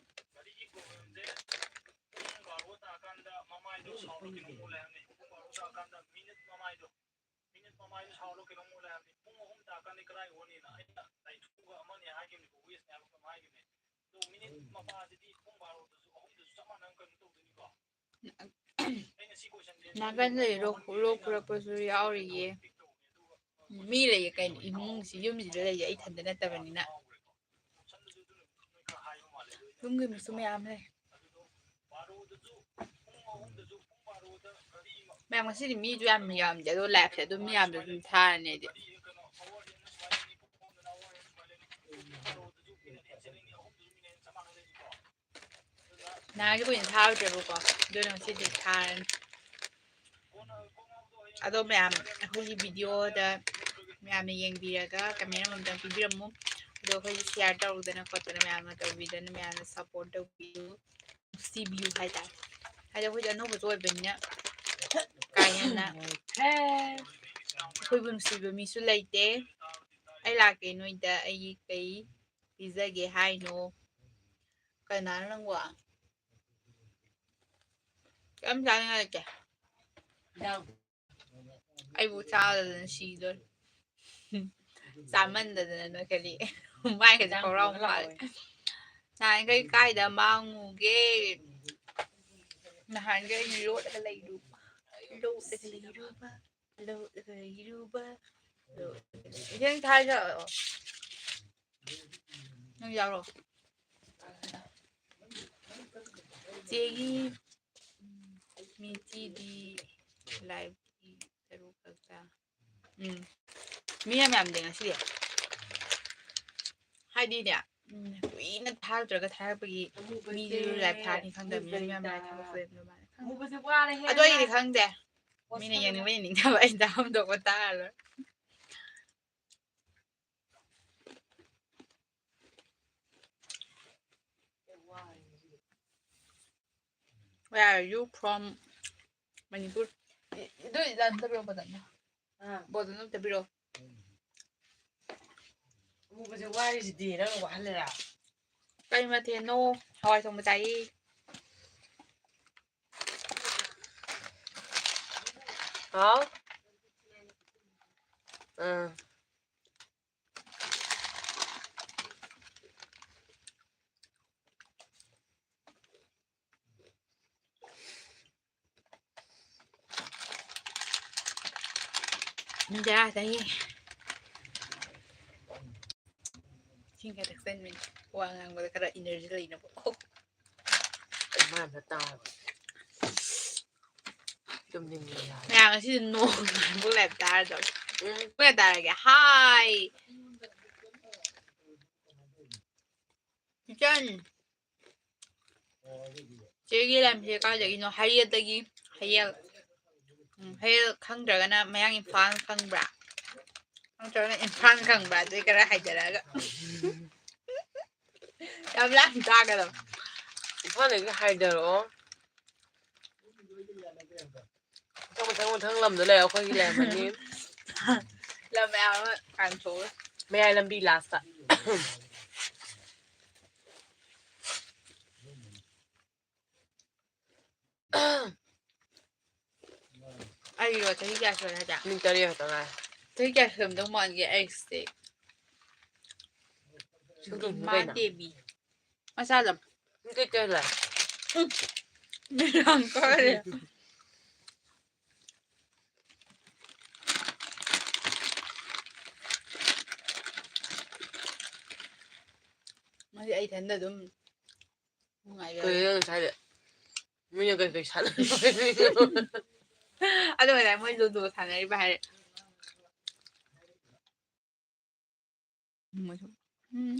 ꯘꯔꯤꯒꯤ problemꯁꯦ ꯄꯨꯡ ꯕꯥꯔꯣ ꯇꯥꯀꯥꯟꯗ ꯃꯃꯥꯏꯗꯣ ꯁꯥꯎꯔ ꯀꯩꯅꯣꯝ ꯑꯣꯜꯂꯦ ꯍꯥꯏꯕꯅꯤ꯫ ꯄꯨꯡ ꯕꯥꯔꯣ ꯇꯥꯀꯥꯟꯗ ꯃꯤꯅꯤꯠ ꯃꯃꯥꯏꯗꯣ, ꯃꯤꯅꯤꯠ ꯃꯃꯥꯏꯗꯣ ꯁꯥꯎꯔ ꯀꯩꯅꯣꯝ ꯑꯣꯜꯂꯦ ꯍꯥꯏꯕꯅꯤ꯫ ꯄꯨꯡ ꯑꯍꯨꯝ ꯇꯥꯀꯥꯟꯗ ꯀꯗꯥꯏ ꯑꯣꯜꯅꯤꯅ ꯑꯩꯅ ꯂꯩꯊꯣꯛꯑꯒ ꯑꯃꯅꯤ ꯍꯥꯏꯈꯤꯕꯅꯤꯀꯣ, ꯋꯦꯁꯅꯦ ꯍꯥꯏꯕ ꯀꯩꯅꯣꯝ ꯍꯥꯏꯈꯤꯕꯅꯤ꯫ ꯑꯗꯣ ꯃꯤꯅꯤꯠ ꯃꯄꯥꯁꯤꯗꯤ ꯄꯨꯡ ꯕꯥꯔꯣꯗꯁꯨ ꯑꯍꯨꯝꯗꯁꯨ ꯆꯞ ꯃꯥꯟꯅꯅ ꯀꯩꯅꯣ ꯇꯧꯗꯣꯏꯅꯤꯀꯣ꯫ ꯅꯥꯀꯟꯗ ꯂꯣꯛ, ꯂꯣꯛ ꯈꯨꯔꯛꯄꯁꯨ ꯌꯥꯎꯔꯤꯌꯦ꯫ ꯃꯤ ꯂꯩꯌꯦ ꯀꯩꯅꯣ, ꯏꯃꯨꯡꯁꯤ, ꯌꯨꯝꯁꯤꯗ ꯂꯩꯌꯦ, ꯑꯩ ꯏꯊꯟꯗ ꯅꯠꯇꯕꯅꯤꯅ꯫ ꯌꯨꯝꯒꯤ ꯃꯤꯁꯨ ꯃꯌꯥꯝ ꯂꯩ꯫ ꯃꯌꯥꯝ, ꯉꯁꯤꯗꯤ ꯃꯤꯁꯨ ꯌꯥꯝ ꯌꯥꯝꯗꯦ, ꯑꯗꯣ liveꯁꯦ ꯑꯗꯨꯝ ꯃꯤ ꯌꯥꯝꯗ ꯑꯗꯨꯝ ꯊꯥꯔꯅꯤ ꯑꯩꯗꯤ꯫ ꯎꯝ꯫ ꯅꯍꯥꯟꯁꯨ ꯀꯨꯏꯅ ꯊꯥꯔꯨꯗ꯭ꯔꯦꯕꯀꯣ, ꯑꯗꯨꯅ ꯉꯁꯤꯗꯤ ꯊꯥꯔꯅꯤ꯫ ꯑꯗꯣ ꯃꯌꯥꯝ ꯑꯩꯈꯣꯏꯒꯤ video ꯗ ꯃꯌꯥꯝꯅ ꯌꯦꯡꯕꯤꯔꯒ comment ꯑꯃꯃꯝꯇꯪ ꯄꯤꯕꯤꯔꯝꯃꯨ꯫ ꯑꯗꯣ ꯑꯩꯈꯣꯏꯒꯤ share ꯇꯧꯗꯅ ꯈꯣꯠꯇꯅ ꯃꯌꯥꯝꯅ ꯇꯧꯕꯤꯗꯅ, ꯃꯌꯥꯝꯅ support ꯇꯧꯕꯤꯌꯨ, ꯅꯨꯡꯁꯤꯕꯤꯌꯨ ꯍꯥꯏꯇꯥꯔꯦ꯫ ꯍꯥꯏꯗꯤ ꯑꯩꯈꯣꯏꯗꯤ ꯑꯅꯧꯕꯁꯨ ꯑꯣꯏꯕꯅꯤꯅ ꯀꯥ ꯍꯦꯟꯅ ꯑꯩꯈꯣꯏꯕꯨ ꯅꯨꯡꯁꯤꯕ ꯃꯤꯁꯨ ꯂꯩꯇꯦ꯫ ꯑꯩ ꯂꯥꯛꯀꯦ ꯅꯣꯏꯗ, ꯑꯩꯒꯤ ꯀꯩ ꯄꯤꯖꯒꯦ ꯍꯥꯏꯅꯣ? ꯀꯅꯥꯅꯣ ꯅꯪꯕꯣ? ꯀꯩꯝ ꯆꯥꯅꯤꯡꯉꯥꯏ ꯂꯩꯇꯦ꯫ ꯑꯩꯕꯨ ꯆꯥꯗꯗꯅ ꯁꯤꯗꯣꯔꯦ꯫ ꯆꯥꯃꯟꯗꯗꯅ ꯅꯣꯏꯈꯠꯂꯤ꯫ ꯃꯥꯏꯒꯁꯦ ꯈꯧꯔꯥꯎ ꯃꯥꯜꯂꯦ꯫ ꯅꯍꯥꯟꯈꯩ ꯀꯥꯏꯗ ꯃꯥꯡꯉꯨꯒꯦ? ꯅꯍꯥꯟꯈꯩ ꯂꯣꯠꯂꯒ ꯂꯩꯔꯨꯕ꯫ ꯂꯣꯠꯂꯒ ꯂꯩꯔꯨꯕ꯫ ꯂꯣꯠꯂꯒ ꯂꯩꯔꯨꯕ꯫ ꯂꯣꯠꯂꯒ ꯂꯩꯔꯨꯕ꯫ ꯏꯊꯦꯟ ꯊꯥꯖ-, ꯅꯪ ꯌꯥꯎꯔꯣ꯫ ꯆꯦꯒꯤ ꯃꯤꯇꯤꯗꯤ live ꯀꯤ ꯇꯔꯨꯛ ꯈꯛꯇ꯫ ꯎꯝ꯫ ꯃꯤ ꯌꯥꯝ ꯌꯥꯝꯗꯦ ꯉꯁꯤꯗꯤ꯫ ꯍꯥꯏꯗꯤꯅꯦ, ꯎꯝ, ꯀꯨꯏꯅ ꯊꯥꯔꯨꯗ꯭ꯔꯒ ꯊꯥꯔꯛꯄꯒꯤ ꯃꯤꯁꯨ live ꯊꯥꯅꯤ ꯈꯪꯗꯕꯅꯤꯅ ꯃꯤ ꯌꯥꯝ live ꯊꯥꯔꯛꯄ ꯑꯣꯏꯔꯝꯗꯧ ꯃꯥꯜꯂꯦ꯫ ꯈꯪꯗꯦ꯫ ꯑꯗꯣ ꯑꯩꯗꯤ ꯈꯪꯗꯦ꯫ ꯃꯤꯅ ꯌꯦꯡꯅꯤꯡꯕ ꯌꯦꯡꯅꯤꯡꯗꯕ ꯑꯩ ꯆꯥꯐꯝ ꯊꯣꯛꯄ ꯆꯥꯔ ꯂꯣꯏꯔꯦ꯫ Where are you from? Manipur. ꯑꯗꯨ ꯑꯝꯇ ꯄꯤꯔꯛꯑꯣ, ꯕꯣꯇꯜꯗꯣ꯫ ꯑꯥ꯫ ꯕꯣꯇꯜꯗꯣ ꯑꯝꯇ ꯄꯤꯔꯛꯑꯣ꯫ ꯑꯃꯨꯕꯁꯦ ꯋꯥꯔꯤꯁꯤꯗꯤ ꯅꯪꯅ ꯋꯥꯍꯜꯂꯦꯔꯥ? ꯀꯩ ꯃꯊꯦꯜꯅꯣ? ꯍꯋꯥꯏ ꯊꯣꯡꯕ ꯆꯥꯏꯌꯦ꯫ ꯍꯥꯎ꯫ ꯑꯥ꯫ ꯃꯤꯗꯥꯗꯒꯤ ꯏꯁꯤꯡ ꯈꯔ ꯊꯛꯆꯟꯕꯅꯤ꯫ ꯋꯥ ꯉꯥꯡꯕꯗ ꯈꯔ energy ꯂꯩꯅꯕ꯫ ꯃꯥꯅ ꯇꯥꯕ꯫ ꯇꯨꯝꯅꯤꯡꯉꯦ ꯌꯥꯔꯦ꯫ ꯃꯌꯥꯝ ꯉꯁꯤꯗꯤ ꯅꯣꯡ ꯉꯥꯏꯕ ꯂꯩꯕ ꯇꯥꯔꯗꯧꯅꯤ꯫ ꯎꯝ꯫ ꯄꯨꯡ ꯀꯌꯥ ꯇꯥꯔꯒꯦ? ꯍꯥꯏ! ꯏꯆꯟ! ꯆꯦꯒꯤ ꯂꯝꯁꯦ ꯀꯥꯏꯗꯒꯤꯅꯣ? ꯍꯩꯌꯦꯜꯗꯒꯤ꯫ ꯍꯩꯌꯦꯜ꯫ ꯎꯝ, ꯍꯩꯌꯦꯜ ꯈꯪꯗ꯭ꯔꯒꯅ ꯃꯌꯥꯡ ꯏꯝꯐꯥꯜ ꯈꯪꯕ꯭ꯔꯥ? ꯅꯠꯇ꯭ꯔꯒꯅ ꯏꯝꯐꯥꯜ ꯈꯪꯕ꯭ꯔꯥ? ꯑꯗꯨꯗꯤ ꯈꯔ ꯍꯥꯏꯖꯔꯛꯑꯒ꯫ ꯌꯥꯝ ꯂꯥꯡ ꯇꯥꯒꯗꯕ꯫ ꯏꯝꯐꯥꯜꯗꯒꯤ ꯍꯥꯏꯗꯔꯛꯑꯣ꯫ ꯃꯊꯪ, ꯃꯊꯪ, ꯃꯊꯪ ꯂꯝꯗ ꯂꯩꯔꯦ, ꯑꯩꯈꯣꯏꯒꯤ ꯂꯩꯔꯝꯃꯅꯤ꯫ ꯂꯝ ꯃꯌꯥꯝ ꯑꯃ ꯀꯥꯟꯊꯣꯛꯎꯔꯦ꯫ ꯃꯌꯥꯏ ꯂꯝꯕꯤ ꯂꯥꯁꯇ꯫ ꯑꯩꯔꯣ ꯆꯍꯤ ꯀꯌꯥ ꯁꯨꯔꯦ ꯍꯥꯏꯗ? ꯃꯤ ꯇꯔꯦꯠ ꯈꯛꯇ ꯉꯥꯏꯔꯦ꯫ ꯆꯍꯤ ꯀꯌꯥ ꯁꯨꯔꯝꯗꯧ ꯃꯥꯟꯒꯦ ꯑꯩꯁꯦ? ꯁꯨꯝ ꯁꯨꯝ ꯏꯃꯥ ꯀꯩꯅꯣ? ꯗꯦꯕꯤ꯫ ꯃꯆꯥ ꯂꯝ꯫ ꯅꯪ ꯀꯩ ꯀꯩ ꯂꯩ? ꯎꯝ꯫ ꯌꯥꯝ ꯀꯥꯏꯔꯦ꯫ ꯃꯁꯤ ꯑꯩ ꯏꯊꯟꯗ ꯑꯗꯨꯝ ꯅꯨꯡꯉꯥꯏꯖꯔꯦ꯫ ꯀꯩꯅꯣ ꯅꯪ ꯉꯁꯥꯏꯗꯤ? ꯃꯤꯅ ꯀꯩ ꯀꯩ ꯁꯥꯟꯅꯔꯤꯕ? ꯑꯗꯨ ꯉꯁꯥꯏ ꯃꯣꯏ ꯂꯨꯗꯣ ꯁꯥꯟꯅꯔꯤꯕ ꯍꯥꯏꯔꯦ꯫ ꯃꯣꯏꯁꯨ꯫ ꯎꯝ꯫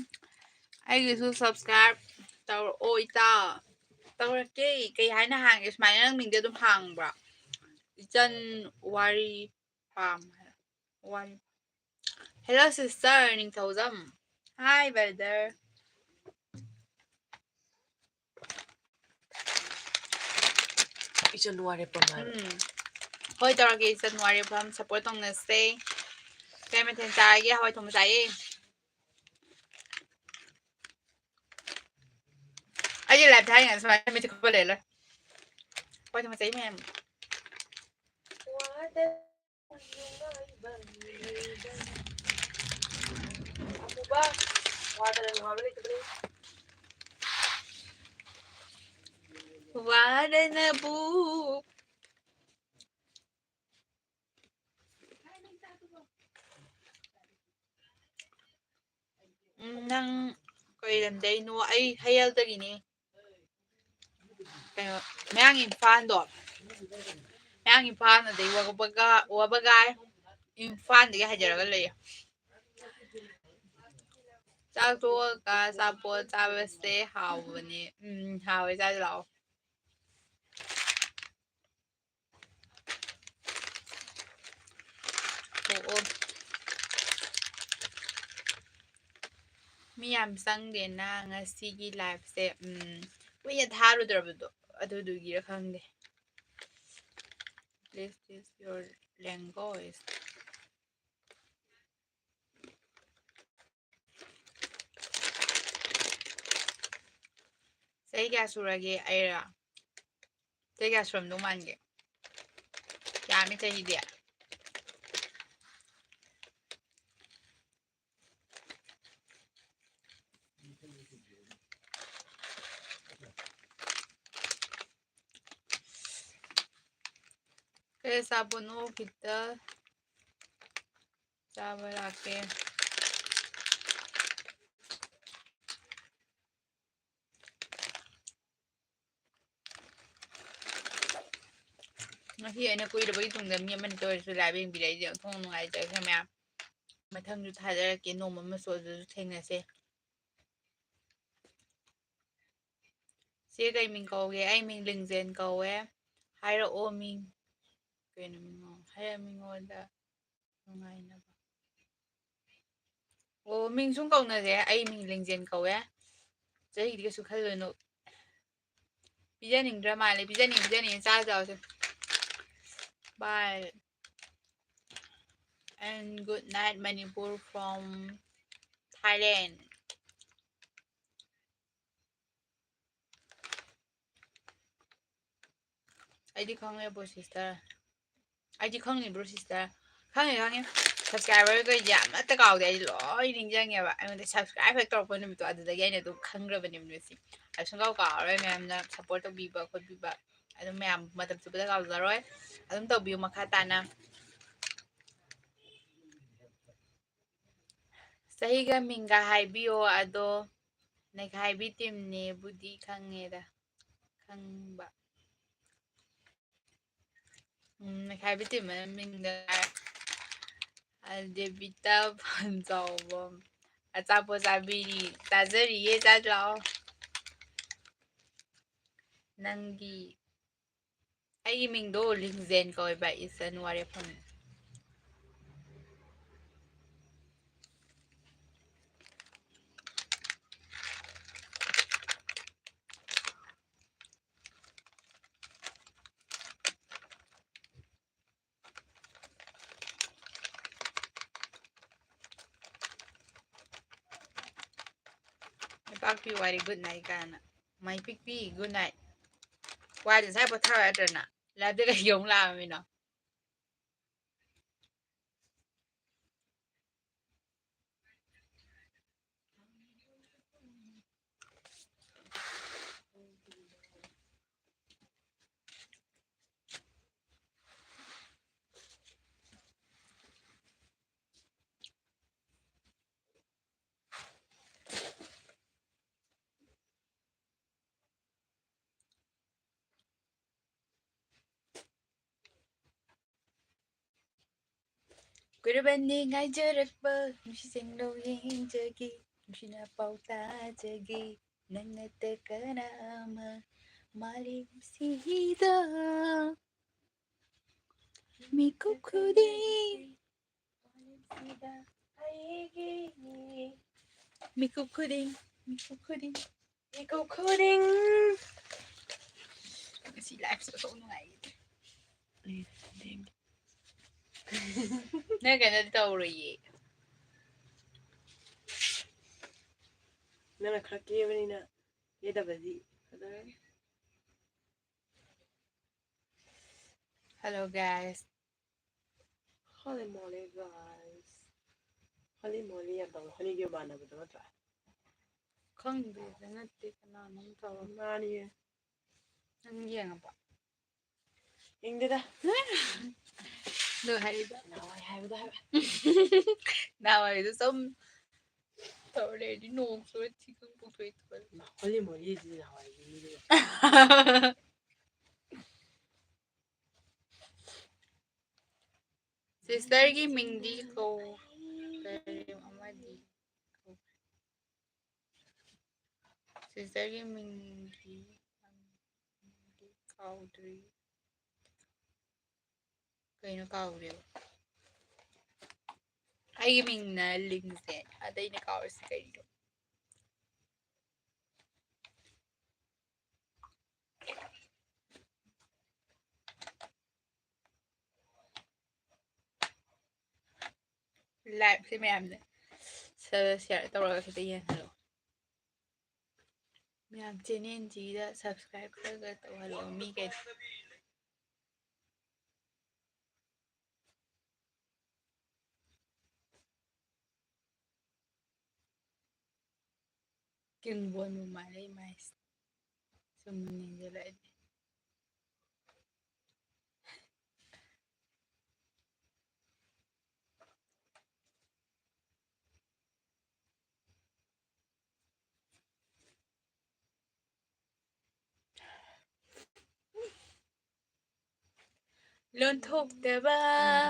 ꯑꯩꯒꯤꯁꯨ subscribe ꯇꯧꯔꯛꯑꯣ, ꯏꯇꯥ꯫ ꯇꯧꯔꯛꯀꯦ꯫ ꯀꯩ ꯍꯥꯏꯅ ꯍꯥꯡꯒꯦ? ꯁꯨꯃꯥꯏꯅ ꯅꯪ ꯃꯤꯡꯗꯤ ꯑꯗꯨꯝ ꯍꯥꯡꯕ꯭ꯔꯥ? ꯏꯆꯟ ꯋꯥꯔꯤ ꯄꯥꯝ-, ꯋꯥꯔꯤ꯫ Hello, sister, ꯅꯤꯡꯊꯧꯖꯝ꯫ Hi, brother. ꯏꯆꯟ ꯋꯥꯔꯦꯞꯄꯝ ꯍꯥꯏꯕ꯫ ꯎꯝ꯫ ꯍꯣꯏ, ꯇꯧꯔꯛꯀꯦ, ꯏꯆꯟ ꯋꯥꯔꯦꯞꯄꯝ꯫ Support ꯇꯧꯅꯁꯦ꯫ ꯀꯩ ꯃꯊꯦꯜ ꯆꯥꯔꯒꯦ? ꯍꯋꯥꯏ ꯊꯣꯡꯕ ꯆꯥꯏꯌꯦ꯫ ꯑꯩꯒꯤ live ꯊꯥꯔꯤꯉꯩꯗ ꯁꯨꯃꯥꯏꯅ ꯃꯤꯠꯁꯦ ꯈꯨꯞꯄ ꯂꯩ ꯂꯣꯏ꯫ ꯍꯋꯥꯏ ꯊꯣꯡꯕ ꯆꯥꯏ ꯃꯌꯥꯝ꯫ ꯋꯥꯗꯅꯕꯨ꯫ ꯎꯝ, ꯅꯪ ꯀꯩ ꯂꯝꯗꯩꯅꯣ? ꯑꯩ ꯍꯩꯌꯦꯜꯗꯒꯤꯅꯦ꯫ ꯀꯩꯅꯣ, ꯃꯌꯥꯡ ꯏꯝꯐꯥꯜꯗꯣ, ꯃꯌꯥꯡ ꯏꯝꯐꯥꯜ, ꯑꯗꯩ ꯋꯥꯕꯒꯥ-, ꯋꯥꯕꯒꯥꯏ, ꯏꯝꯐꯥꯜꯗꯒꯤ ꯍꯥꯏꯖꯔꯒ ꯂꯩꯌꯦ꯫ ꯆꯥꯛ ꯇꯣꯛꯑꯒ ꯑꯆꯥꯄꯣꯠ ꯆꯥꯕꯁꯦ ꯍꯥꯎꯕꯅꯦ꯫ ꯎꯝ, ꯍꯥꯎꯋꯦ, ꯆꯥꯁꯤ ꯂꯥꯛꯑꯣ꯫ ꯑꯣ, ꯑꯣ꯫ ꯃꯤ ꯌꯥꯝ ꯆꯪꯗꯦꯅ ꯉꯁꯤꯒꯤ liveꯁꯦ꯫ ꯎꯝ, ꯀꯨꯏꯅ ꯊꯥꯔꯨꯗ꯭ꯔꯕꯗꯣ, ꯑꯗꯨꯗꯨꯒꯤꯔ ꯈꯪꯗꯦ꯫ Please, please, your language. ꯆꯍꯤ ꯀꯌꯥ ꯁꯨꯔꯒꯦ ꯑꯩꯔꯣ? ꯆꯍꯤ ꯀꯌꯥ ꯁꯨꯔꯝꯗꯧ ꯃꯥꯟꯒꯦ? ꯌꯥꯝꯃꯤ ꯆꯍꯤꯗꯤ꯫ ꯀꯩ ꯑꯆꯥꯄꯣꯠꯅꯣ ꯈꯤꯇ ꯆꯥꯕ ꯂꯥꯛꯀꯦ꯫ ꯉꯁꯤ ꯑꯩꯅ ꯀꯨꯏꯔꯕꯒꯤ ꯇꯨꯡꯗ ꯃꯤ ꯑꯃꯅꯤꯇ ꯑꯣꯏꯔꯁꯨ live ꯌꯦꯡꯕꯤꯔꯛꯏꯁꯦ ꯑꯣꯟꯊꯣꯛꯅ ꯅꯨꯡꯉꯥꯏꯖꯈ꯭ꯔꯦ ꯃꯌꯥꯝ꯫ ꯃꯊꯪꯁꯨ ꯊꯥꯖꯔꯛꯀꯦ, ꯅꯣꯡꯃ ꯑꯃꯁꯨ ꯑꯗꯨꯁꯨ ꯊꯦꯡꯅꯁꯦ꯫ ꯆꯦ ꯀꯩ ꯃꯤꯡ ꯀꯧꯒꯦ? ꯑꯩ ꯃꯤꯡ ꯂꯤꯡꯖꯦꯟ ꯀꯧꯋꯦ꯫ ꯍꯥꯏꯔꯛꯑꯣ ꯃꯤꯡ꯫ ꯀꯩꯅꯣ ꯃꯤꯡ? ꯍꯥꯏꯔꯛꯑꯣ ꯃꯤꯉꯣꯟꯗ꯫ ꯅꯨꯡꯉꯥꯏꯅꯕ꯫ ꯑꯣ, ꯃꯤꯡ ꯁꯨꯝ ꯀꯧꯅꯁꯦ꯫ ꯑꯩ ꯃꯤꯡ ꯂꯤꯡꯖꯦꯟ ꯀꯧꯋꯦ꯫ ꯆꯍꯤꯗꯤ ꯀꯩꯁꯨ ꯈꯜꯂꯨꯅꯨ꯫ ꯄꯤꯖꯅꯤꯡꯗ꯭ꯔ ꯃꯥꯜꯂꯦ꯫ ꯄꯤꯖꯅꯤꯡ, ꯄꯤꯖꯅꯤꯡ꯫ ꯆꯥꯔꯨ ꯆꯥꯎꯁꯦ꯫ Bye. And good night, Manipur from Thailand. ꯑꯩꯗꯤ ꯈꯪꯉꯦꯕꯣ sister꯫ ꯑꯩꯗꯤ ꯈꯪꯉꯤꯕ꯭ꯔꯣ sister? ꯈꯪꯉꯦ, ꯈꯪꯉꯦ꯫ Subscriberꯒ ꯑꯃꯠꯇ ꯀꯥꯎꯗꯦ꯫ ꯑꯩꯗꯤ ꯂꯣꯏ ꯅꯤꯡꯁꯤꯡꯉꯦꯕ꯫ ꯑꯩꯉꯣꯟꯗ subscribe ꯍꯦꯛ ꯇꯧꯔꯛꯄ ꯅꯨꯃꯤꯠꯇꯣ, ꯑꯗꯨꯗꯒꯤ ꯑꯩꯅ ꯑꯗꯨꯝ ꯈꯪꯈ꯭ꯔꯕꯅꯦꯕ ꯅꯣꯏꯁꯦ꯫ ꯑꯩ ꯁꯨꯡꯀꯥꯎ ꯀꯥꯎꯔꯔꯣꯏ ꯃꯌꯥꯝꯅ support ꯇꯧꯕꯤꯕ ꯈꯣꯠꯄꯤꯕ꯫ ꯑꯗꯨꯝ ꯃꯌꯥꯝ ꯃꯇꯝ ꯆꯨꯞꯄꯗ ꯀꯥꯎꯖꯔꯣꯏ꯫ ꯑꯗꯨꯝ ꯇꯧꯕꯤꯌꯨ ꯃꯈꯥ ꯇꯥꯅ꯫ ꯆꯍꯤꯒ ꯃꯤꯡꯒ ꯍꯥꯏꯕꯤꯌꯣ꯫ ꯑꯗꯣ ꯅꯩꯈꯥꯏꯕꯤ teamꯅꯦꯕꯨꯗꯤ ꯈꯪꯉꯦꯗ꯫ ꯈꯪꯕ꯫ ꯎꯝ, ꯅꯩꯈꯥꯏꯕꯤ team ꯃꯃꯤꯡꯗ ꯍꯥꯏ꯫ ꯑꯗꯦꯕꯤꯇꯥ ꯄꯥꯟꯖꯥꯎꯕꯝ꯫ ꯑꯆꯥꯄꯣꯠ ꯆꯥꯕꯤꯔꯤ, ꯆꯥꯖꯔꯤꯌꯦ, ꯆꯥꯖꯤ ꯂꯥꯛꯑꯣ꯫ ꯅꯪꯒꯤ, ꯑꯩꯒꯤ ꯃꯤꯡꯗꯣ ꯂꯤꯡꯖꯦꯟ ꯀꯧꯋꯦꯕ, ꯏꯆꯟ ꯋꯥꯔꯦꯐꯝ꯫ ꯄꯥꯛꯄꯤ ꯋꯥꯔꯤ good night ꯀꯥꯏꯅ꯫ ꯃꯥꯏ ꯄꯤꯛꯄꯤ good night꯫ ꯋꯥꯔꯤ ꯉꯁꯥꯏ ꯄꯣꯊꯥꯔꯣ ꯌꯥꯗ꯭ꯔꯅ? ꯂꯥꯏꯞꯇ ꯀꯩꯒꯤ ꯑꯃꯨꯛ ꯂꯥꯛꯑꯝꯃꯤꯅꯣ? ꯀꯨꯏꯔꯕꯅꯤ ꯉꯥꯏꯖꯔꯛꯄ ꯅꯨꯡꯁꯤ ꯁꯦꯡꯅꯧ ꯌꯦꯡꯖꯒꯦ, ꯅꯨꯡꯁꯤꯅ ꯄꯥꯎ ꯇꯥꯖꯒꯦ, ꯅꯪ ꯅꯠꯇ ꯀꯅꯥ ꯑꯃ ꯃꯥꯂꯦꯝꯁꯤꯗ꯫ ꯃꯤꯀꯨꯞ ꯈꯨꯗꯤꯡ, ꯃꯤꯀꯨꯞ ꯈꯨꯗꯤꯡ, ꯃꯤꯀꯨꯞ ꯈꯨꯗꯤꯡ, ꯃꯤꯀꯨꯞ ꯈꯨꯗꯤꯡ꯫ ꯉꯁꯤ ꯂꯥꯏꯐꯁꯦ ꯑꯣꯟꯊꯣꯛ ꯅꯨꯡꯉꯥꯏꯌꯦ꯫ ꯅꯪ ꯀꯩꯅꯣꯗꯤ ꯇꯧꯔꯣꯏꯌꯦ꯫ ꯅꯪꯅ ꯈꯔ ꯀꯦꯕꯅꯤꯅ ꯀꯦꯗꯕꯗꯤ ꯐꯖꯔꯅꯤ꯫ Hello guys. Holy moly guys. Holy moly ꯌꯥꯝ ꯇꯧꯕ, holy ꯒꯤ ꯃꯥꯟꯅꯕꯗꯣ ꯅꯠꯇ꯭ꯔꯥ? ꯈꯪꯗꯦꯗ, ꯅꯠꯇꯦ, ꯀꯅꯥꯅꯣꯝ ꯇꯧꯔ꯫ ꯃꯥꯅꯤꯌꯦ꯫ ꯅꯪ ꯌꯦꯡꯉꯕꯣ? ꯌꯦꯡꯗꯦꯗ꯫ ꯑꯗꯨ ꯍꯥꯏꯔꯤꯕ? ꯅꯍꯥꯟꯋꯥꯏ ꯍꯥꯏꯕꯗꯣ ꯍꯥꯏꯕ꯫ ꯅꯍꯥꯟꯋꯥꯏꯗꯣ ꯁꯨꯝ ꯇꯧꯔ ꯂꯩꯔꯗꯤ ꯅꯣꯡ ꯆꯨꯔ ꯊꯤ ꯈꯪ ꯄꯣꯛꯊꯣꯛꯏ ꯇꯧꯔ꯫ Holy moly ꯗꯤ ꯅꯍꯥꯟꯋꯥꯏꯒꯤ ꯃꯤꯅꯦ꯫ Sister ꯒꯤ ꯃꯤꯡꯗꯤ ꯀꯧ-, ꯀꯔꯤꯝ ꯑꯃꯗꯤ ꯀꯧ-, Sisterꯒꯤ ꯃꯤꯡꯗꯤ ꯀꯥꯎꯗ꯭ꯔꯤ꯫ ꯀꯩꯅꯣ ꯀꯥꯎꯔꯦꯕ? ꯑꯩꯒꯤ ꯃꯤꯡꯅ ꯂꯤꯡꯖꯦ, ꯑꯗꯩꯅ ꯀꯥꯎꯔꯤꯁꯤ ꯀꯩꯅꯣ? Liveꯁꯦ ꯃꯌꯥꯝꯅ ꯁ-, share ꯇꯧꯔꯒ ꯈꯤꯇ ꯌꯦꯡꯍꯜꯂꯣ꯫ ꯃꯌꯥꯝ channelꯁꯤꯗ subscribe ꯈꯔ ꯈꯔ ꯇꯧꯍꯜꯂꯣ ꯃꯤꯈꯩ꯫ ꯀꯤꯡꯕꯣꯟꯕꯨ ꯃꯥꯜꯂꯦ ꯏꯃꯥꯏꯁꯦ꯫ ꯁꯨꯝ ꯌꯦꯡꯁꯤꯜꯂꯛꯑꯗꯤ꯫ ꯂꯣꯟꯊꯣꯛꯇꯕ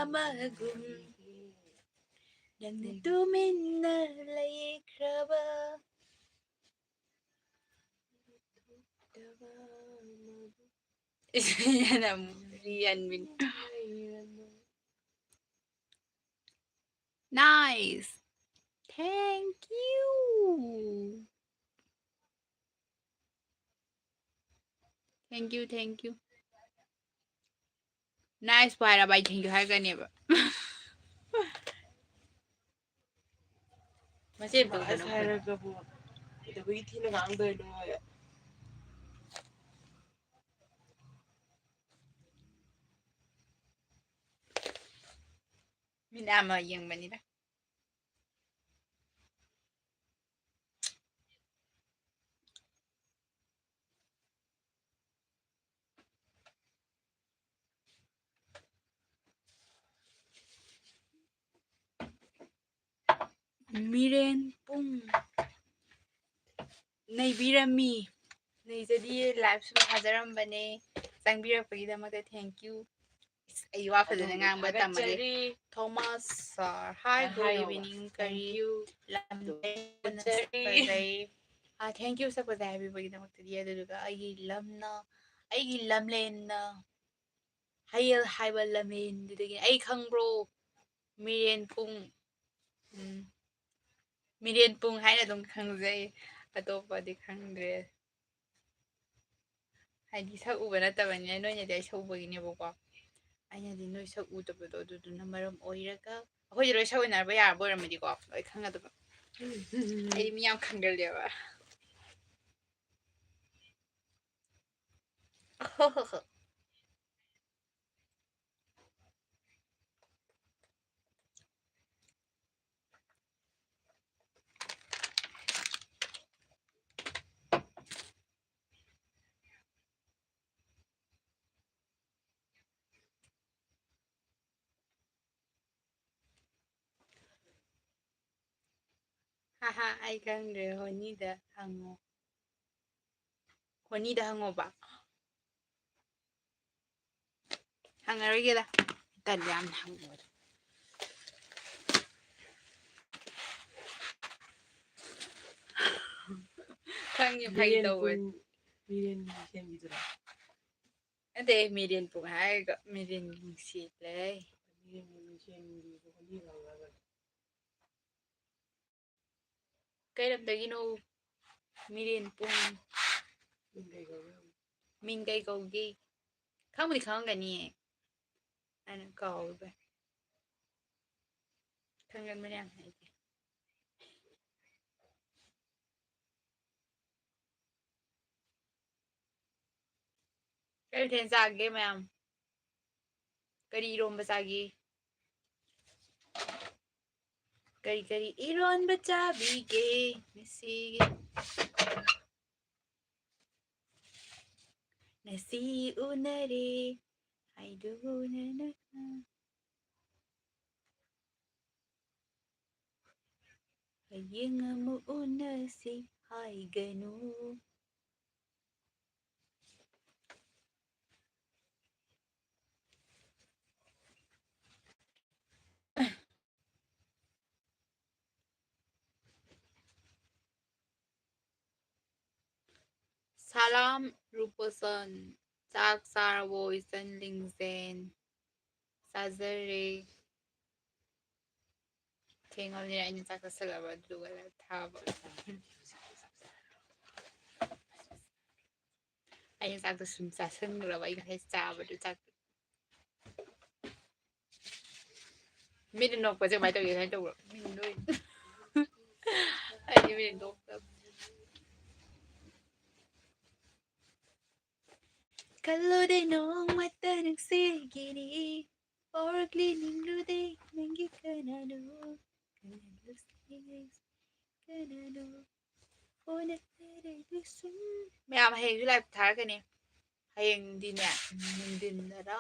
ꯑꯃꯒꯨꯝ ꯅꯪꯅ ꯇꯨꯃꯤꯟꯅ ꯂꯩꯈ꯭ꯔꯕ꯫ ꯌꯥꯝ ꯌꯥꯟꯕꯤꯅꯤ꯫ Nice. Thank you. Thank you, thank you. Nice ꯄꯥꯏꯔꯕ ꯑꯩ thank you ꯍꯥꯏꯔꯛꯀꯅꯦꯕ꯫ ꯃꯆꯦ ꯑꯝꯇ ꯎꯗꯅ ꯑꯁ ꯍꯥꯏꯔꯒꯕꯨ ꯀꯩꯗꯧꯕꯒꯤ ꯊꯤꯅ ꯉꯥꯡꯗꯣꯏꯅꯣ? ꯃꯤꯅ ꯑꯃ ꯌꯦꯡꯕꯅꯤꯗ꯫ ꯃꯤꯔꯦꯟ ꯄꯨꯡ ꯅꯩꯕꯤꯔꯝꯃꯤ꯫ ꯅꯩꯖꯗꯤꯌꯦ, live ꯁꯨꯝ ꯊꯥꯖꯔꯝꯕꯅꯦ꯫ ꯆꯪꯕꯤꯔꯛꯄꯒꯤꯗꯃꯛꯇ thank you꯫ ꯑꯩ ꯋꯥ ꯐꯖꯅ ꯑꯗꯣꯝꯕꯨ ꯉꯥꯡꯕ ꯇꯝꯃꯒꯦ꯫ ꯊꯥꯒꯠꯆꯔꯤ꯫ Thomas sir, hi, good evening꯫ ꯀꯔꯤ ꯂꯝꯗꯒꯤ? ꯐꯖꯩ꯫ ꯑꯥ, thank you ꯁꯛꯄꯁꯦ ꯍꯥꯏꯕꯤꯕꯒꯤꯗꯃꯛꯇꯗꯤ꯫ ꯑꯗꯨꯗꯨꯒ ꯑꯩꯒꯤ ꯂꯝꯅ, ꯑꯩꯒꯤ ꯂꯝꯂꯦꯟꯅ ꯍꯌꯦꯜ ꯍꯥꯏꯕ ꯂꯝꯂꯦꯟꯗꯨꯗꯒꯤꯅꯤ꯫ ꯑꯩ ꯈꯪꯕ꯭ꯔꯣ? ꯃꯤꯔꯦꯟ ꯄꯨꯡ, ꯎꯝ, ꯃꯤꯔꯦꯟ ꯄꯨꯡ ꯍꯥꯏꯅ ꯑꯗꯨꯝ ꯈꯪꯖꯩ, ꯑꯇꯣꯞꯄꯗꯤ ꯈꯪꯗ꯭ꯔꯦ꯫ ꯍꯥꯏꯗꯤ ꯁꯛ ꯎꯕ ꯅꯠꯇꯕꯅꯤꯅ, ꯅꯣꯏꯅꯗꯤ ꯑꯩ ꯁꯛ ꯎꯕꯒꯤꯅꯦꯕꯀꯣ, ꯑꯩꯅꯗꯤ ꯅꯣꯏ ꯁꯛ ꯎꯗꯕꯗꯣ ꯑꯗꯨꯗꯨꯅ ꯃꯔꯝ ꯑꯣꯏꯔꯒ꯫ ꯑꯩꯈꯣꯏꯗꯤ ꯂꯣꯏ ꯁꯛ ꯎꯅꯔꯕ ꯌꯥꯔꯕ ꯑꯣꯏꯔꯝꯃꯗꯤꯀꯣ ꯂꯣꯏ ꯈꯪꯒꯗꯕ꯫ ꯑꯩꯗꯤ ꯃꯤ ꯌꯥꯝ ꯈꯪꯒꯜꯂꯦꯕ꯫ ꯍꯥ ꯍꯥ, ꯑꯩ ꯈꯪꯗ꯭ꯔꯦ, ꯍꯣꯅꯤꯗ ꯍꯪꯉꯣ꯫ ꯍꯣꯅꯤꯗ ꯍꯪꯉꯣꯕ꯫ ꯍꯪꯉꯔꯣꯏꯒꯦꯗ꯫ ꯇꯜꯂꯦ ꯌꯥꯝꯅ ꯍꯪꯕꯗꯣ꯫ ꯈꯪꯉꯦ, ꯐꯥꯒꯤ ꯃꯤꯔꯦꯟ ꯇꯧꯕꯅꯦ꯫ ꯄꯨꯡ, ꯃꯤꯔꯦꯟ ꯁꯦꯝꯕꯤꯗꯨꯔꯥ? ꯅꯠꯇꯦ, ꯃꯤꯔꯦꯟ ꯄꯨꯡ ꯍꯥꯏꯔꯒ ꯃꯤꯔꯦꯟ ꯅꯨꯡꯁꯤꯠ ꯂꯩ꯫ ꯃꯤꯔꯦꯟ ꯁꯦꯝꯕꯤꯗꯨ ꯍꯣꯂꯤ ꯍꯧꯔꯒ꯫ ꯀꯩ ꯂꯝꯗꯒꯤꯅꯣ? ꯃꯤꯔꯦꯟ ꯄꯨꯡ꯫ ꯃꯤꯡ ꯀꯩ ꯀꯧꯒꯦ? ꯃꯤꯡ ꯀꯩ ꯀꯧꯒꯦ? ꯈꯪꯕꯨꯗꯤ ꯈꯪꯉꯝꯒꯅꯤꯌꯦ꯫ ꯑꯩꯅ ꯀꯥꯎꯔꯨꯕꯩ꯫ ꯈꯪꯒꯟꯕꯅꯦ ꯌꯥꯝ ꯑꯩꯗꯤ꯫ ꯀꯩ ꯃꯊꯦꯜ ꯆꯥꯒꯦ ꯃꯌꯥꯝ? ꯀꯔꯤ ꯏꯔꯣꯝꯕ ꯆꯥꯒꯦ? ꯀꯔꯤ ꯀꯔꯤ ꯏꯔꯣꯟꯕ ꯆꯥꯕꯤꯒꯦ ꯉꯁꯤꯒꯤ? ꯉꯁꯤ ꯎꯅꯔꯦ ꯍꯥꯏꯗꯨꯅ ꯅꯪꯅ꯫ ꯍꯌꯦꯡ ꯑꯃꯨꯛ ꯎꯅꯁꯤ ꯍꯥꯏꯒꯅꯨ꯫ ꯁꯂꯥꯝ ꯔꯨꯄꯁꯟ꯫ ꯆꯥꯛ ꯆꯥꯔꯕꯣ ꯏꯆꯟ ꯂꯤꯡꯖꯦꯟ? ꯆꯥꯖꯔꯦ꯫ ꯊꯦꯡꯉꯕꯅꯤꯅ ꯑꯩꯅ ꯆꯥꯛ ꯆꯥꯁꯤꯜꯂꯕ ꯑꯗꯨꯒ ꯊꯥꯕ꯫ ꯑꯩꯅ ꯆꯥꯛꯇꯣ ꯁꯨꯝ ꯆꯥꯁꯤꯟꯈ꯭ꯔꯕ ꯑꯩ ꯉꯁꯥꯏ ꯆꯥꯕꯗꯣ ꯆꯥꯛ꯫ ꯃꯤꯅ ꯅꯣꯛꯄꯁꯦ ꯀꯃꯥꯏꯅ ꯇꯧꯒꯦ? ꯀꯃꯥꯏꯅ ꯇꯧꯕ꯭ꯔꯣ? ꯃꯤꯅ ꯅꯣꯛꯏ꯫ ꯑꯩꯗꯤ ꯃꯤꯅ ꯅꯣꯛꯇꯕ꯫ ꯈꯜꯂꯨꯗꯦ ꯅꯣꯡꯃꯇ ꯅꯨꯡꯁꯤꯒꯅꯤ, ꯑꯣꯔꯛꯂꯤ ꯅꯤꯡꯂꯨꯗꯦ ꯅꯪꯒꯤ ꯀꯅꯥꯅꯣ, ꯀꯅꯥꯅꯣ ꯁꯤꯒꯦ, ꯀꯅꯥꯅꯣ ꯑꯣꯟꯅ ꯇꯩꯅꯕ ꯁꯨꯝ꯫ ꯃꯌꯥꯝ ꯍꯌꯦꯡꯁꯨ ꯂꯥꯏꯚ ꯊꯥꯔꯛꯀꯅꯤ꯫ ꯍꯌꯦꯡꯗꯤꯅꯦ, ꯅꯨꯡꯊꯤꯟꯗꯔ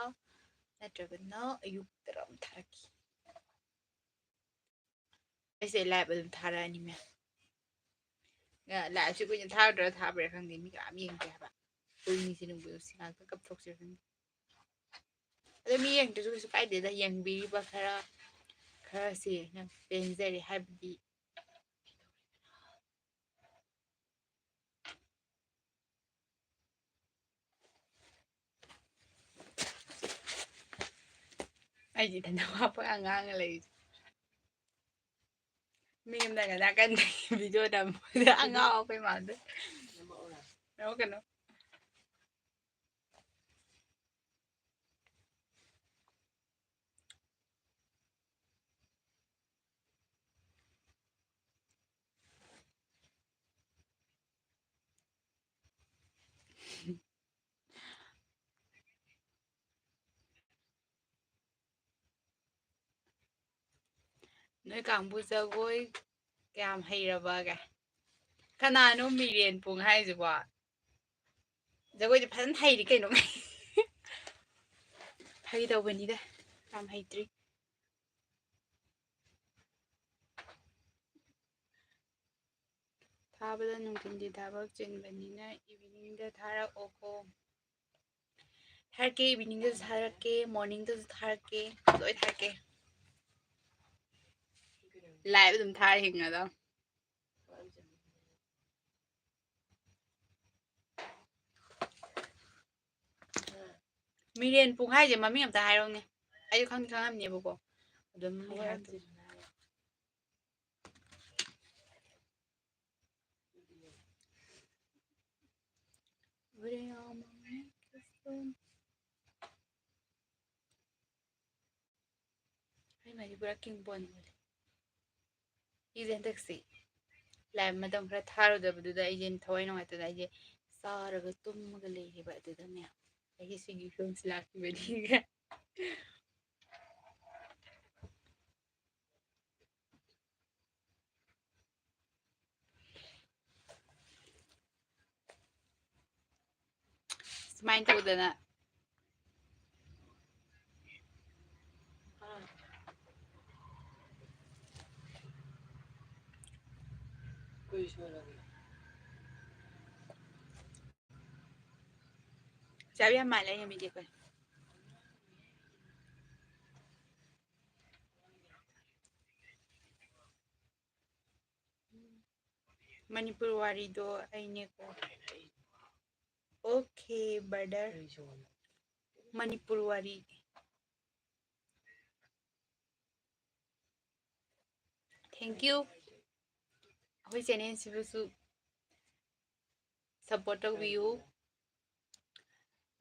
ꯅꯠꯇ꯭ꯔꯒꯅ ꯑꯌꯨꯛꯇꯔ ꯑꯃ ꯊꯥꯔꯛꯀꯦ꯫ ꯑꯩꯁꯦ ꯂꯥꯏꯚ ꯑꯗꯨꯝ ꯊꯥꯔꯛꯑꯅꯤ ꯃꯌꯥꯝ꯫ ꯑ, ꯂꯥꯏꯚꯁꯦ ꯀꯨꯏꯅ ꯊꯥꯔꯗ꯭ꯔꯥ ꯊꯥꯕ꯭ꯔꯥ ꯈꯪꯗꯦ, ꯃꯤ ꯀꯅꯥꯝ ꯌꯦꯡꯗꯦ ꯍꯥꯏꯕ꯫ ꯑꯩꯈꯣꯏ ꯃꯤꯁꯦ ꯅꯨꯡꯕꯨ ꯅꯨꯡꯁꯤ ꯉꯥꯛꯇ ꯀꯞꯊꯣꯛꯁꯤꯔ ꯈꯪꯗꯦ꯫ ꯑꯗꯣ ꯃꯤ ꯌꯦꯡꯗ꯭ꯔꯁꯨ ꯀꯩꯁꯨ ꯀꯥꯏꯗꯦꯗ, ꯌꯦꯡꯕꯤꯔꯤꯕ ꯈꯔ, ꯈꯔꯁꯦ ꯌꯥꯝ ꯄꯦꯟꯖꯔꯦ꯫ ꯍꯥꯏꯕꯗꯤ ꯑꯩꯗꯤ ꯏꯊꯟꯗ ꯋꯥ ꯄꯉꯥꯡ ꯉꯥꯡꯉ ꯂꯩꯔꯤꯁꯦ꯫ ꯃꯤ ꯑꯃꯅꯒ ꯅꯥꯀꯟꯗꯒꯤ ꯚꯤꯗꯤꯑꯣ ꯅꯝꯕꯗ ꯑꯉꯥꯎ ꯑꯐꯩ ꯃꯥꯟꯗꯣꯏ꯫ ꯅꯣꯛꯀꯅꯨ꯫ ꯅꯣꯏ ꯀꯥꯡꯕꯨ ꯖꯒꯣꯏ ꯀꯌꯥꯝ ꯍꯩꯔꯕꯒꯦ? ꯀꯅꯥꯅꯣ ꯃꯤꯔꯦꯟ ꯄꯨꯡ ꯍꯥꯏꯁꯤꯕꯣ? ꯖꯒꯣꯏꯗꯤ ꯐꯖꯅ ꯍꯩꯔꯤ ꯀꯩꯅꯣ꯫ ꯐꯥꯒꯤ ꯇꯧꯕꯅꯤꯗ, ꯌꯥꯝ ꯍꯩꯇ꯭ꯔꯤ꯫ ꯊꯥꯕꯗ ꯅꯨꯡꯊꯤꯟꯗꯤ ꯊꯕꯛ ꯆꯤꯟꯕꯅꯤꯅ ꯏꯚꯤꯅꯤꯡꯗ ꯊꯥꯔꯛꯑꯣꯀꯣ꯫ ꯊꯥꯔꯛꯀꯦ, ꯏꯚꯤꯅꯤꯡꯗꯁꯨ ꯊꯥꯔꯛꯀꯦ, ꯃꯣꯔꯅꯤꯡꯗꯁꯨ ꯊꯥꯔꯛꯀꯦ, ꯂꯣꯏ ꯊꯥꯔꯛꯀꯦ꯫ ꯂꯥꯏꯚ ꯑꯗꯨꯝ ꯊꯥꯔ ꯍꯤꯡꯉꯗꯧ꯫ ꯃꯤꯔꯦꯟ ꯄꯨꯡ ꯍꯥꯏꯁꯦ ꯃꯃꯤꯡ ꯑꯝꯇ ꯍꯥꯏꯔꯛꯎꯅꯦ꯫ ꯑꯩꯁꯨ ꯈꯪꯗꯤ ꯈꯪꯉꯝꯅꯦꯕꯀꯣ, ꯑꯗꯨꯝ ꯍꯥꯏꯔꯛꯇꯦ꯫ ꯑꯩ ꯃꯅꯤꯄꯨꯔ ꯀꯤꯡ ꯄꯣꯟ ꯑꯣꯜꯂꯦ꯫ ꯑꯩꯁꯦ ꯍꯟꯗꯛꯁꯤ live ꯃꯇꯝ ꯈꯔ ꯊꯥꯔꯨꯗꯕꯗꯨꯗ ꯑꯩꯁꯦ ꯊꯋꯥꯏ ꯅꯨꯡꯉꯥꯏꯇꯗꯅ ꯑꯩꯁꯦ ꯆꯥꯔꯒ ꯇꯨꯝꯃꯒ ꯂꯩꯔꯤꯕ꯫ ꯑꯗꯨꯗꯅꯦ ꯑꯩꯒꯤ ꯁꯤꯒꯤ ꯐꯤꯕꯝꯁꯤ ꯂꯥꯛꯈꯤꯕꯅꯤꯒ꯫ ꯁꯨꯃꯥꯏꯅ ꯇꯧꯗꯅ꯫ ꯆꯥꯕ ꯌꯥꯝ ꯃꯥꯜꯂꯦ ꯑꯩꯅ video ꯀꯣꯜ꯫ ꯃꯅꯤꯄꯨꯔ ꯋꯥꯔꯤꯗꯣ ꯑꯩꯅꯦꯀꯣ꯫ Okay brother꯫ ꯃꯅꯤꯄꯨꯔ ꯋꯥꯔꯤ꯫ Thank you꯫ ꯑꯩꯈꯣꯏ channel ꯁꯤꯕꯨꯁꯨ support ꯇꯧꯕꯤꯌꯨ꯫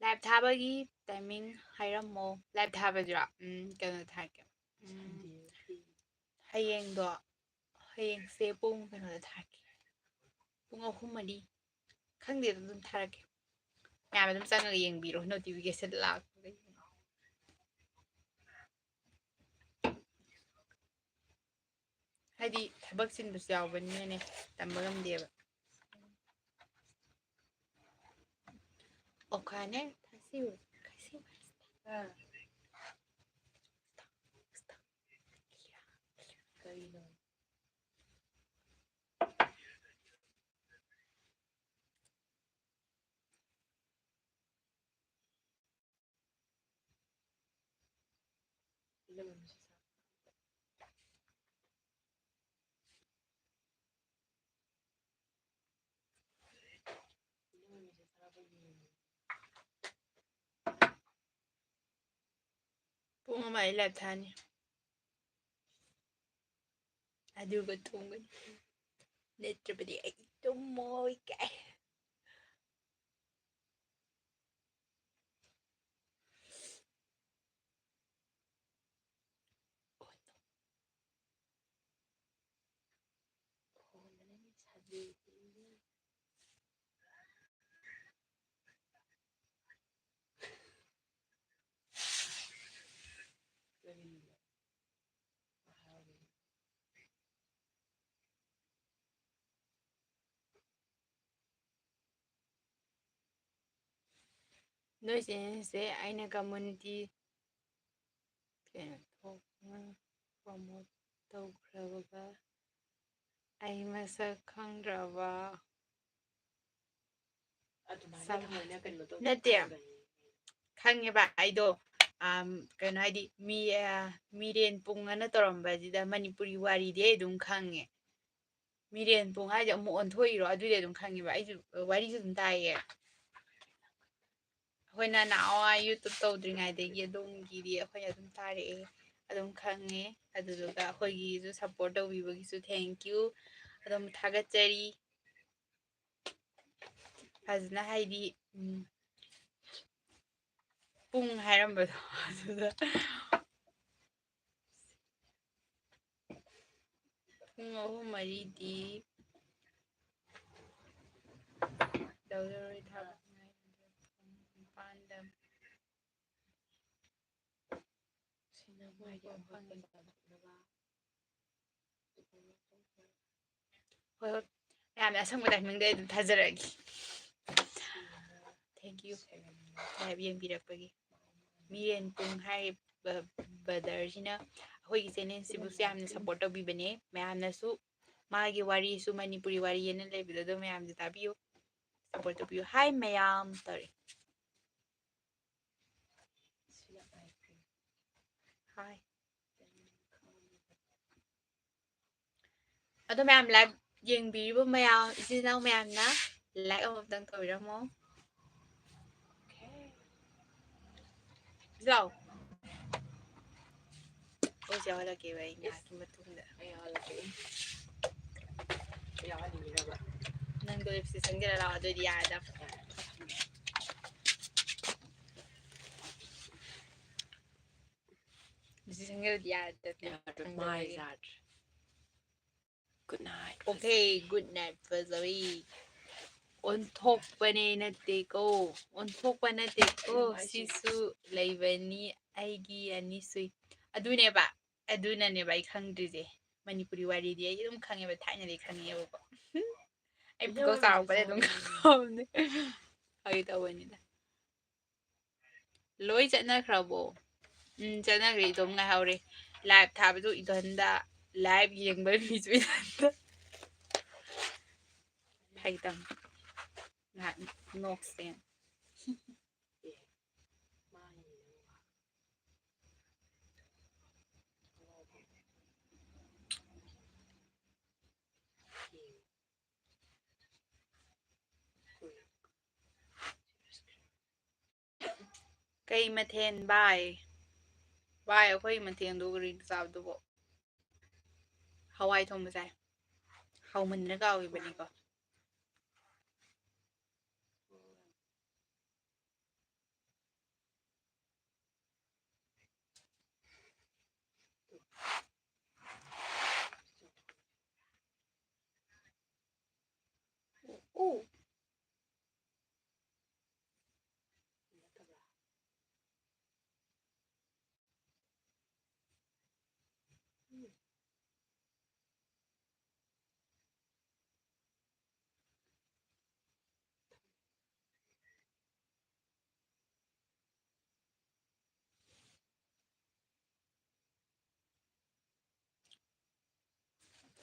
Live ꯊꯥꯕꯒꯤ timing ꯍꯥꯏꯔꯝꯃꯣ꯫ Live ꯊꯥꯕꯁꯤꯔꯣ? ꯎꯝ, ꯀꯩꯅꯣ ꯊꯥꯔꯛꯀꯦ꯫ ꯎꯝ, ꯍꯌꯦꯡꯗꯣ, ꯍꯌꯦꯡꯁꯦ ꯄꯨꯡ ꯀꯩꯅꯣꯗ ꯊꯥꯔꯛꯀꯦ꯫ ꯄꯨꯡ ꯑꯍꯨꯝ ꯃꯔꯤ꯫ ꯈꯪꯗꯦ, ꯑꯗꯨꯝ ꯊꯥꯔꯛꯀꯦ꯫ ꯃꯌꯥꯝ ꯑꯗꯨꯝ ꯆꯪꯉꯒ ꯌꯦꯡꯕꯤꯔꯣ, notification ꯂꯥꯛꯄꯗ ꯌꯦꯡꯉꯣ꯫ ꯍꯥꯏꯗꯤ ꯊꯕꯛ ꯆꯤꯟꯕꯁꯨ ꯌꯥꯎꯕꯅꯤꯅꯅꯦ, ꯇꯝꯕ ꯉꯝꯗꯦꯕ꯫ ꯑꯣꯈꯥꯅꯦ, ꯊꯥꯁꯤꯕꯨ, ꯊꯥꯁꯤꯕꯨ꯫ ꯑꯥ꯫ ꯀꯩꯅꯣ? ꯑꯃ ꯑꯩ live ꯊꯥꯅꯤ꯫ ꯑꯗꯨꯒ ꯇꯨꯝꯒꯅꯤ꯫ ꯅꯠꯇ꯭ꯔꯕꯗꯤ ꯑꯩ ꯇꯨꯝꯃꯣꯏ ꯀꯥꯏ꯫ ꯅꯣꯏ ꯆꯦꯁꯦ ꯑꯩꯅ community ꯀꯩꯅꯣ ꯊꯣꯛꯅ promote ꯇꯧꯈ꯭ꯔꯕꯒ ꯑꯩ ꯃꯁꯛ ꯈꯪꯗ꯭ꯔꯕ? ꯑꯗꯨꯃꯥꯏꯅ ꯁꯝ-, ꯊꯑꯣꯏꯅ ꯀꯩꯅꯣ ꯇꯧ-, ꯅꯠꯇꯦ꯫ ꯈꯪꯉꯦꯕ ꯑꯩꯗꯣ, ꯑꯝ, ꯀꯩꯅꯣ ꯍꯥꯏꯗꯤ ꯃꯤ, ꯑ, ꯃꯤꯔꯦꯟ ꯄꯨꯡ ꯑꯅ ꯇꯧꯔꯝꯕꯁꯤꯗ ꯃꯅꯤꯄꯨꯔꯤ ꯋꯥꯔꯤꯗꯤ ꯑꯩ ꯑꯗꯨꯝ ꯈꯪꯉꯦ꯫ ꯃꯤꯔꯦꯟ ꯄꯨꯡ ꯍꯥꯏꯁꯦ ꯑꯃꯨꯛ ꯑꯣꯟꯊꯣꯛꯏꯔꯣ? ꯑꯗꯨꯗꯤ ꯑꯗꯨꯝ ꯈꯪꯉꯦꯕ꯫ ꯑꯩꯁꯨ ꯋꯥꯔꯤꯁꯨ ꯑꯗꯨꯝ ꯇꯥꯏꯌꯦ꯫ ꯑꯩꯈꯣꯏꯅ ꯅꯍꯥꯟꯋꯥꯏ YouTube ꯇꯧꯗ꯭ꯔꯤꯉꯩꯗꯒꯤ ꯑꯗꯣꯝꯒꯤꯗꯤ ꯑꯩꯈꯣꯏꯅ ꯑꯗꯨꯝ ꯇꯥꯔꯛꯑꯦ, ꯑꯗꯨꯝ ꯈꯪꯉꯦ꯫ ꯑꯗꯨꯗꯨꯒ ꯑꯩꯈꯣꯏꯒꯤꯁꯨ support ꯇꯧꯕꯤꯕꯒꯤꯁꯨ thank you꯫ ꯑꯗꯨꯝ ꯊꯥꯒꯠꯆꯔꯤ꯫ ꯐꯖꯅ ꯍꯥꯏꯗꯤ, ꯎꯝ, ꯄꯨꯡ ꯍꯥꯏꯔꯝꯕꯗꯣ ꯑꯗꯨꯗ ꯄꯨꯡ ꯑꯍꯨꯝ ꯃꯔꯤꯗꯤ ꯇꯧꯔꯔꯣꯏ ꯊꯕꯛ ꯅꯤꯄꯥꯟꯗ꯫ ꯍꯣꯏ, ꯍꯣꯏ꯫ ꯃꯌꯥꯝꯅ ꯑꯁꯪꯕ timing ꯗ ꯑꯩ ꯑꯗꯨꯝ ꯊꯥꯖꯔꯛꯑꯒꯦ꯫ Thank you꯫ Live ꯌꯦꯡꯕꯤꯔꯛꯄꯒꯤ꯫ ꯃꯤꯔꯦꯟ ꯄꯨꯡ ꯍꯥꯏꯔꯤꯕ brother ꯁꯤꯅ ꯑꯩꯈꯣꯏꯒꯤ channel ꯁꯤꯕꯨꯁꯨ ꯌꯥꯝꯅ support ꯇꯧꯕꯤꯕꯅꯦ꯫ ꯃꯌꯥꯝꯅꯁꯨ ꯃꯥꯒꯤ ꯋꯥꯔꯤꯁꯨ ꯃꯅꯤꯄꯨꯔꯤ ꯋꯥꯔꯤ ꯑꯅ ꯂꯩꯕꯗꯣ, ꯑꯗꯨ ꯃꯌꯥꯝꯁꯨ ꯇꯥꯕꯤꯌꯨ, support ꯇꯧꯕꯤꯌꯨ꯫ Hi ꯃꯌꯥꯝ ꯇꯧꯔꯦ꯫ Hi꯫ ꯑꯗꯣ ꯃꯌꯥꯝ live ꯌꯦꯡꯕꯤꯔꯤꯕ ꯃꯌꯥꯝ, ꯏꯆꯤꯜ ꯏꯅꯥꯎ ꯃꯌꯥꯝꯅ like ꯑꯃꯃꯝꯇꯪ ꯇꯧꯕꯤꯔꯝꯃꯣ꯫ ꯂꯥꯎ꯫ ꯑꯩꯈꯣꯏꯁꯦ ꯌꯥꯎꯍꯜꯂꯛꯀꯦꯕ ꯑꯩ ꯉꯥꯏꯍꯥꯛꯀꯤ ꯃꯇꯨꯡꯗ꯫ ꯑꯩ ꯌꯥꯎꯍꯜꯂꯛꯀꯦ꯫ ꯑꯩ ꯌꯥꯎꯍꯟꯅꯤꯡꯉꯤꯔꯕ? ꯅꯪꯗꯣ ꯂꯤꯞꯁꯇꯤꯛ ꯁꯪꯖꯔ ꯂꯥꯛꯑꯣ, ꯑꯗꯨꯑꯣꯏꯗꯤ ꯌꯥꯔꯦꯗ꯫ ꯂꯤꯞꯁꯇꯤꯛ ꯁꯪꯖꯔꯗꯤ ꯌꯥꯔꯦꯗ꯫ ꯌꯥꯗ꯭ꯔꯦ, ꯃꯥꯏ ꯌꯥꯗ꯭ꯔꯦ꯫ Good night. Okay, good night, ꯐꯖꯕꯤ꯫ ꯑꯣꯟꯊꯣꯛꯄꯅꯦ ꯅꯠꯇꯦꯀꯣ, ꯑꯣꯟꯊꯣꯛꯄ ꯅꯠꯇꯦꯀꯣ, ꯁꯤꯁꯨ ꯂꯩꯕꯅꯤ ꯑꯩꯒꯤ ꯑꯅꯤ ꯁꯨꯏ꯫ ꯑꯗꯨꯅꯦꯕ, ꯑꯗꯨꯅꯅꯦꯕ ꯑꯩ ꯈꯪꯗ꯭ꯔꯤꯁꯦ꯫ ꯃꯅꯤꯄꯨꯔꯤ ꯋꯥꯔꯤꯗꯤ ꯑꯩ ꯑꯗꯨꯝ ꯈꯪꯉꯦꯕ, ꯊꯥꯏꯅꯗꯤ ꯈꯪꯉꯦꯕꯀꯣ꯫ ꯑꯩ ꯄꯨꯀꯧ ꯆꯥꯎꯔꯛꯄꯗꯩ ꯑꯗꯨꯝ ꯈꯪꯍꯧꯕꯅꯦ꯫ ꯐꯥꯒꯤ ꯇꯧꯕꯅꯤꯗ꯫ ꯂꯣꯏ ꯆꯠꯅꯈ꯭ꯔꯕꯣ? ꯎꯝ, ꯆꯠꯅꯈ꯭ꯔꯦ꯫ ꯏꯇꯣꯝ ꯉꯥꯏꯍꯧꯔꯦ꯫ Live ꯊꯥꯕꯗꯨ ꯏꯊꯟꯗ, live ꯌꯦꯡꯕ ꯃꯤꯁꯨ ꯏꯊꯟꯗ꯫ ꯐꯥꯒꯤ ꯇꯧꯅꯤ꯫ ꯉꯥꯏꯍꯥꯛ ꯅꯣꯛꯁꯦ꯫ ꯀꯩ ꯃꯊꯦꯜ ꯚꯥꯏ? ꯚꯥꯏ, ꯑꯩꯈꯣꯏ ꯃꯊꯦꯜꯗꯨ ꯀꯔꯤꯅꯣ ꯆꯥꯕꯗꯨꯕꯣ? ꯍꯋꯥꯏ ꯊꯣꯡꯕ ꯆꯥꯏ꯫ ꯍꯥꯎꯃꯟꯗꯅ ꯀꯥꯎꯈꯤꯕꯅꯤꯀꯣ꯫ ꯑꯣ꯫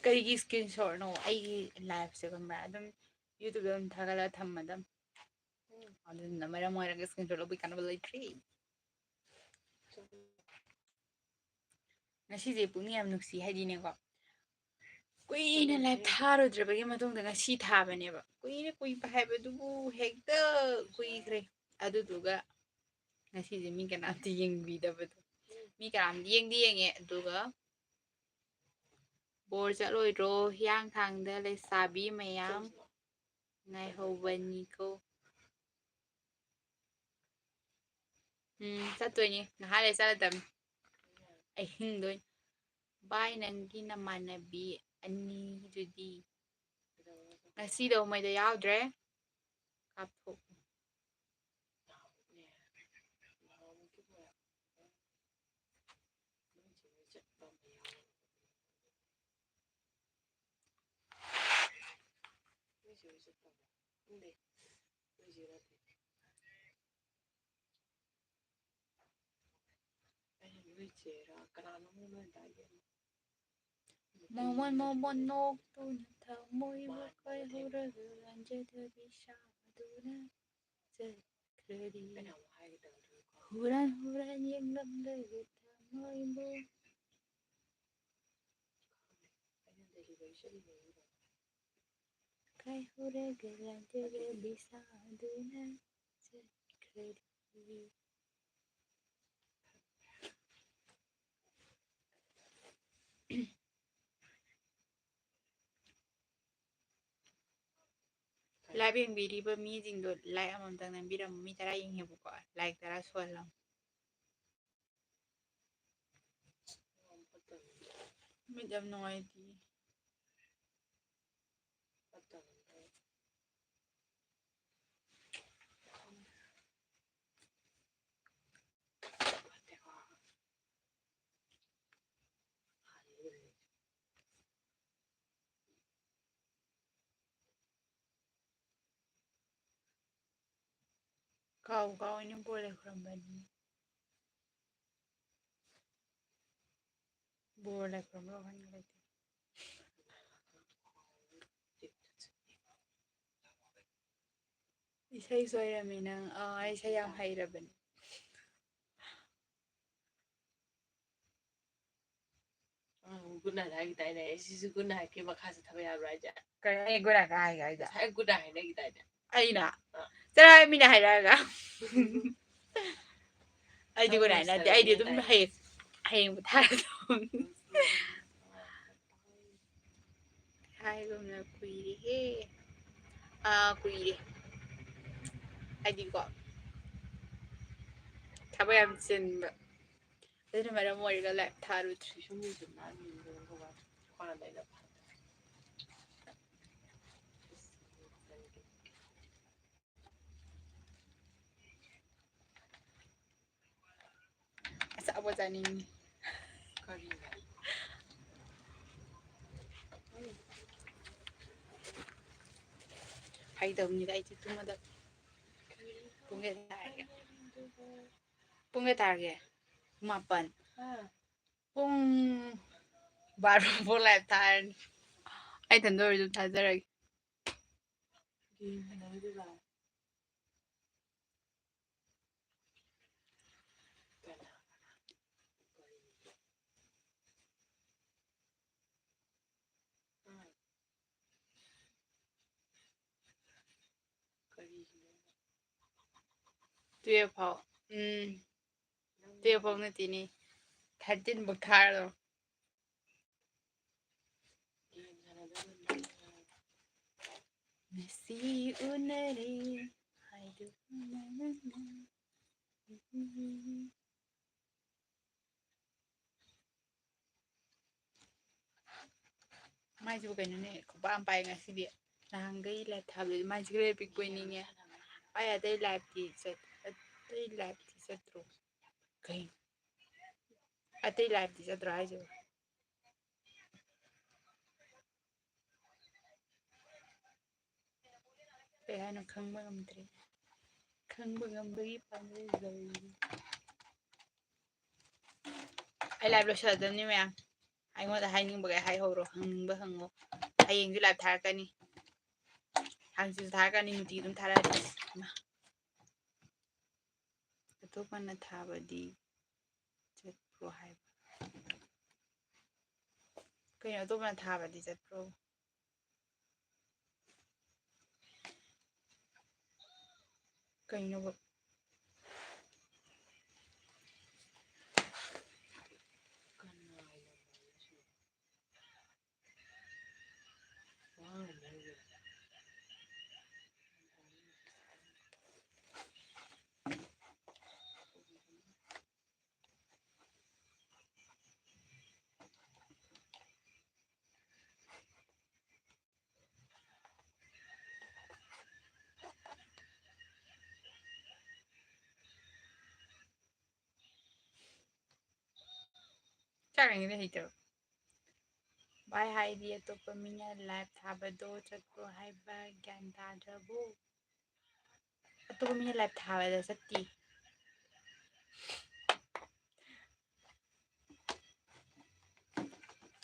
ꯀꯔꯤꯒꯤ screenshotꯅꯣ? ꯑꯩꯒꯤ liveꯁꯦ ꯈꯪꯕ꯭ꯔꯥ, ꯑꯗꯨꯝ YouTubeꯇ ꯑꯗꯨꯝ ꯊꯥꯒꯠꯂꯒ ꯊꯝꯃꯗꯝ꯫ ꯑꯗꯨꯅ ꯃꯔꯝ ꯑꯣꯏꯔꯒ screenshot ꯂꯧꯕꯒꯤ ꯀꯥꯟꯅꯕ ꯂꯩꯇ꯭ꯔꯦ꯫ ꯉꯁꯤꯁꯦ ꯄꯨꯛꯅꯤꯡ ꯌꯥꯝ ꯅꯨꯡꯁꯤ, ꯍꯥꯏꯗꯤꯅꯦꯀꯣ, ꯀꯨꯏꯅ live ꯊꯥꯔꯨꯗ꯭ꯔꯕꯒꯤ ꯃꯇꯨꯡꯗ ꯉꯁꯤ ꯊꯥꯕꯅꯦꯕ꯫ ꯀꯨꯏꯔꯦ, ꯀꯨꯏꯕ ꯍꯥꯏꯕꯗꯨꯕꯨ ꯍꯦꯛꯇ ꯀꯨꯏꯈ꯭ꯔꯦ꯫ ꯑꯗꯨꯗꯨꯒ ꯉꯁꯤꯁꯦ ꯃꯤ ꯀꯅꯥꯝꯇ ꯌꯦꯡꯕꯤꯗꯕꯗꯣ꯫ ꯃꯤ ꯀꯅꯥꯝ ꯌꯦꯡꯗꯤ ꯌꯦꯡꯉꯦ꯫ ꯑꯗꯨꯒ ꯕꯣꯔ ꯆꯠꯂꯣꯏꯗ꯭ꯔꯣ? ꯍꯤꯌꯥꯡꯊꯥꯡꯗ ꯂꯩꯁꯥꯕꯤ ꯃꯌꯥꯝ ꯉꯥꯏꯍꯧꯕꯅꯤꯀꯣ꯫ ꯎꯝ, ꯆꯠꯇꯣꯏꯅꯤ꯫ ꯉꯥꯏꯍꯥꯛ ꯂꯩ ꯆꯠꯂꯗꯝꯅꯤ꯫ ꯑꯩ ꯍꯤꯡꯗꯣꯏꯅꯤ꯫ ꯚꯥꯏ, ꯅꯪꯒꯤ ꯅꯃꯥꯟꯅꯕꯤ ꯑꯅꯤꯗꯨꯗꯤ? ꯉꯁꯤꯗꯣ ꯃꯣꯏꯗꯣ ꯌꯥꯎꯗ꯭ꯔꯦ꯫ ꯀꯥꯞꯊꯣꯛ꯫ ꯃꯣꯃꯣꯟ, ꯃꯣꯃꯣꯟ ꯅꯣꯛꯇꯨꯅ ꯊꯃꯣꯏꯕꯨ ꯀꯥꯏꯍꯧꯔꯒ ꯂꯥꯟꯖꯗꯕꯤ ꯁꯥꯗꯨꯅ ꯆꯠꯈ꯭ꯔꯗꯤ꯫ ꯍꯨꯔꯥꯟ ꯍꯨꯔꯥꯟ ꯌꯦꯡꯂꯝꯂꯒ ꯊꯃꯣꯏꯕꯨ ꯀꯥꯏꯍꯧꯔꯒ ꯂꯥꯟꯖꯗꯕꯤ ꯁꯥꯗꯨꯅ ꯆꯠꯈ꯭ꯔꯗꯤ꯫ ꯂꯥꯏꯚ ꯌꯦꯡꯕꯤꯔꯤꯕ ꯃꯤꯁꯤꯡꯗꯣ ꯂꯥꯏꯛ ꯑꯃꯃꯝꯇꯪ ꯅꯝꯕꯤꯔꯝꯃꯣ꯫ ꯃꯤ ꯇꯔꯥ ꯌꯦꯡꯉꯦꯕꯀꯣ, ꯂꯥꯏꯛ ꯇꯔꯥ ꯁꯨꯍꯜꯂꯝꯃꯣ꯫ ꯃꯤꯠ ꯌꯥꯝ ꯅꯨꯡꯉꯥꯏꯇꯦ꯫ ꯀꯥꯎ ꯀꯥꯎ ꯑꯩꯅ ꯕꯣꯔ ꯂꯩꯈꯨꯔꯝꯕꯅꯤ꯫ ꯕꯣꯔ ꯂꯩꯈꯨꯔꯝꯕ ꯋꯥꯈꯜꯒ ꯂꯩꯇꯦ꯫ ꯏꯁꯩ ꯁꯣꯏꯔꯝꯃꯤ ꯅꯪ꯫ ꯑꯥ, ꯑꯩ ꯏꯁꯩ ꯌꯥꯝ ꯍꯩꯔꯕꯅꯤ꯫ ꯎꯝ, good night ꯍꯥꯏꯈꯤꯗꯥꯏꯅꯦ? ꯑꯩ ꯁꯤꯁꯨ good nightꯀꯤ ꯃꯈꯥ ꯆꯠꯊꯕ ꯌꯥꯕ꯭ꯔꯥ ꯍꯥꯏꯁꯦ? ꯀꯔꯤ? ꯑꯩ good night ꯍꯥꯏꯒꯦ ꯍꯥꯏꯗ? ꯉꯁꯥꯏ good night ꯍꯥꯏꯅꯈꯤꯗꯥꯏꯅꯦ? ꯑꯩꯅ? ꯑꯥ꯫ ꯆꯠꯂꯣ ꯍꯥꯏ, ꯃꯤꯅ ꯍꯥꯏꯔꯛꯑꯒ꯫ ꯑꯩꯗꯤ good night ꯅꯠꯇꯦ, ꯑꯩꯗꯤ ꯑꯗꯨꯝ ꯍꯩꯌꯦ꯫ ꯍꯌꯦꯡꯕꯨ ꯊꯥꯔꯗꯧꯅꯤ꯫ ꯍꯥꯏꯒꯨꯝꯅ ꯀꯨꯏꯔꯦꯍꯦ꯫ ꯑꯥ, ꯀꯨꯏꯔꯦ꯫ ꯍꯥꯏꯗꯤꯀꯣ, ꯊꯕꯛ ꯌꯥꯝ ꯆꯤꯟꯕ꯫ ꯑꯗꯨꯅ ꯃꯔꯝ ꯑꯣꯏꯔꯒ live ꯊꯥꯔꯨꯗ꯭ꯔꯦ꯫ ꯑꯆꯥꯄꯣꯠ ꯆꯥꯅꯤꯡꯉꯤ꯫ ꯀꯔꯤꯅꯣ? ꯐꯥꯒꯤ ꯇꯧꯕꯅꯤꯗ, ꯑꯩꯗꯤ ꯇꯨꯝꯃꯗꯕꯅꯤ꯫ ꯄꯨꯡ ꯀꯌꯥ ꯇꯥꯔꯒꯦ? ꯄꯨꯡ ꯀꯌꯥ ꯇꯥꯔꯒꯦ? ꯃꯥꯄꯟ꯫ ꯍꯥ? ꯄꯨꯡ ꯕꯥꯔꯣ ꯐꯥꯎ live ꯊꯥꯔꯅꯤ꯫ ꯑꯩ ꯏꯊꯟꯗ ꯑꯣꯏꯔꯁꯨ ꯑꯗꯨꯝ ꯊꯥꯖꯔꯒꯦ꯫ Game ꯁꯥꯟꯅꯔꯣꯏꯗꯣꯏꯔꯣ? Twelve ꯐꯥꯎ꯫ ꯎꯝ꯫ Twelve ꯐꯥꯎ ꯅꯠꯇꯦꯅꯦ꯫ Thirteen ꯐꯥꯎ ꯊꯥꯔꯣ꯫ ꯉꯁꯤ ꯎꯅꯔꯦ ꯍꯥꯏꯗꯨꯅ꯫ ꯃꯥꯏꯁꯤꯕꯨ ꯀꯩꯅꯣꯅꯦ, ꯈꯨꯄꯥꯛ ꯑꯃ ꯄꯥꯏ ꯉꯁꯤꯗꯤ꯫ ꯅꯍꯥꯟꯈꯩ live ꯊꯥꯕꯗꯗꯤ ꯃꯥꯏꯁꯦ ꯈꯔ ꯄꯤꯛꯄ ꯑꯣꯏꯅꯤꯡꯉꯦ꯫ ꯑꯩ ꯑꯇꯩ liveꯇꯤ ꯆꯠ-, ꯑꯇꯩ liveꯇꯤ ꯆꯠꯇ꯭ꯔꯣ? ꯀꯩꯅꯣ? ꯑꯇꯩ liveꯇꯤ ꯆꯠꯇ꯭ꯔꯣ ꯍꯥꯏꯁꯤꯕꯣ? ꯀꯩ ꯍꯥꯏꯅꯣ ꯈꯪꯕ ꯉꯝꯗ꯭ꯔꯦ꯫ ꯈꯪꯕ ꯉꯝꯕꯒꯤ ꯄꯥꯝꯖꯩ꯫ ꯑꯩ live ꯂꯣꯏꯁꯤꯜꯂꯗꯕꯅꯤ ꯃꯌꯥꯝ꯫ ꯑꯩꯉꯣꯟꯗ ꯍꯥꯏꯅꯤꯡꯕꯒꯩ ꯍꯥꯏꯍꯧꯔꯣ, ꯍꯪꯅꯤꯡꯕ ꯍꯪꯉꯣ꯫ ꯍꯌꯦꯡꯁꯨ live ꯊꯥꯔꯛꯀꯅꯤ, ꯍꯪꯆꯤꯠꯁꯨ ꯊꯥꯔꯛꯀꯅꯤ, ꯅꯨꯡꯇꯤꯒꯤ ꯑꯗꯨꯝ ꯊꯥꯔꯛꯑꯅꯤ꯫ ꯏꯃꯥ꯫ ꯑꯇꯣꯞꯄꯅ ꯊꯥꯕꯗꯤ ꯆꯠꯄ꯭ꯔꯣ ꯍꯥꯏꯕ? ꯀꯩꯅꯣ, ꯑꯇꯣꯞꯄꯅ ꯊꯥꯕꯗꯤ ꯆꯠꯄ꯭ꯔꯣ? ꯀꯩꯅꯣꯕ? ꯆꯥꯛ ꯌꯦꯡꯉꯤꯗꯤ ꯍꯩꯇꯕ꯫ ꯚꯥꯏ ꯍꯥꯏꯗꯤ ꯑꯇꯣꯞꯄ ꯃꯤꯅ ꯂꯥꯏꯚ ꯊꯥꯕꯗꯣ ꯆꯠꯄ꯭ꯔꯣ ꯍꯥꯏꯕ ꯒ꯭ꯌꯥꯟ ꯇꯥꯗ꯭ꯔꯕꯣ? ꯑꯇꯣꯞꯄ ꯃꯤꯅ ꯂꯥꯏꯚ ꯊꯥꯕꯗ ꯆꯠꯇꯦ꯫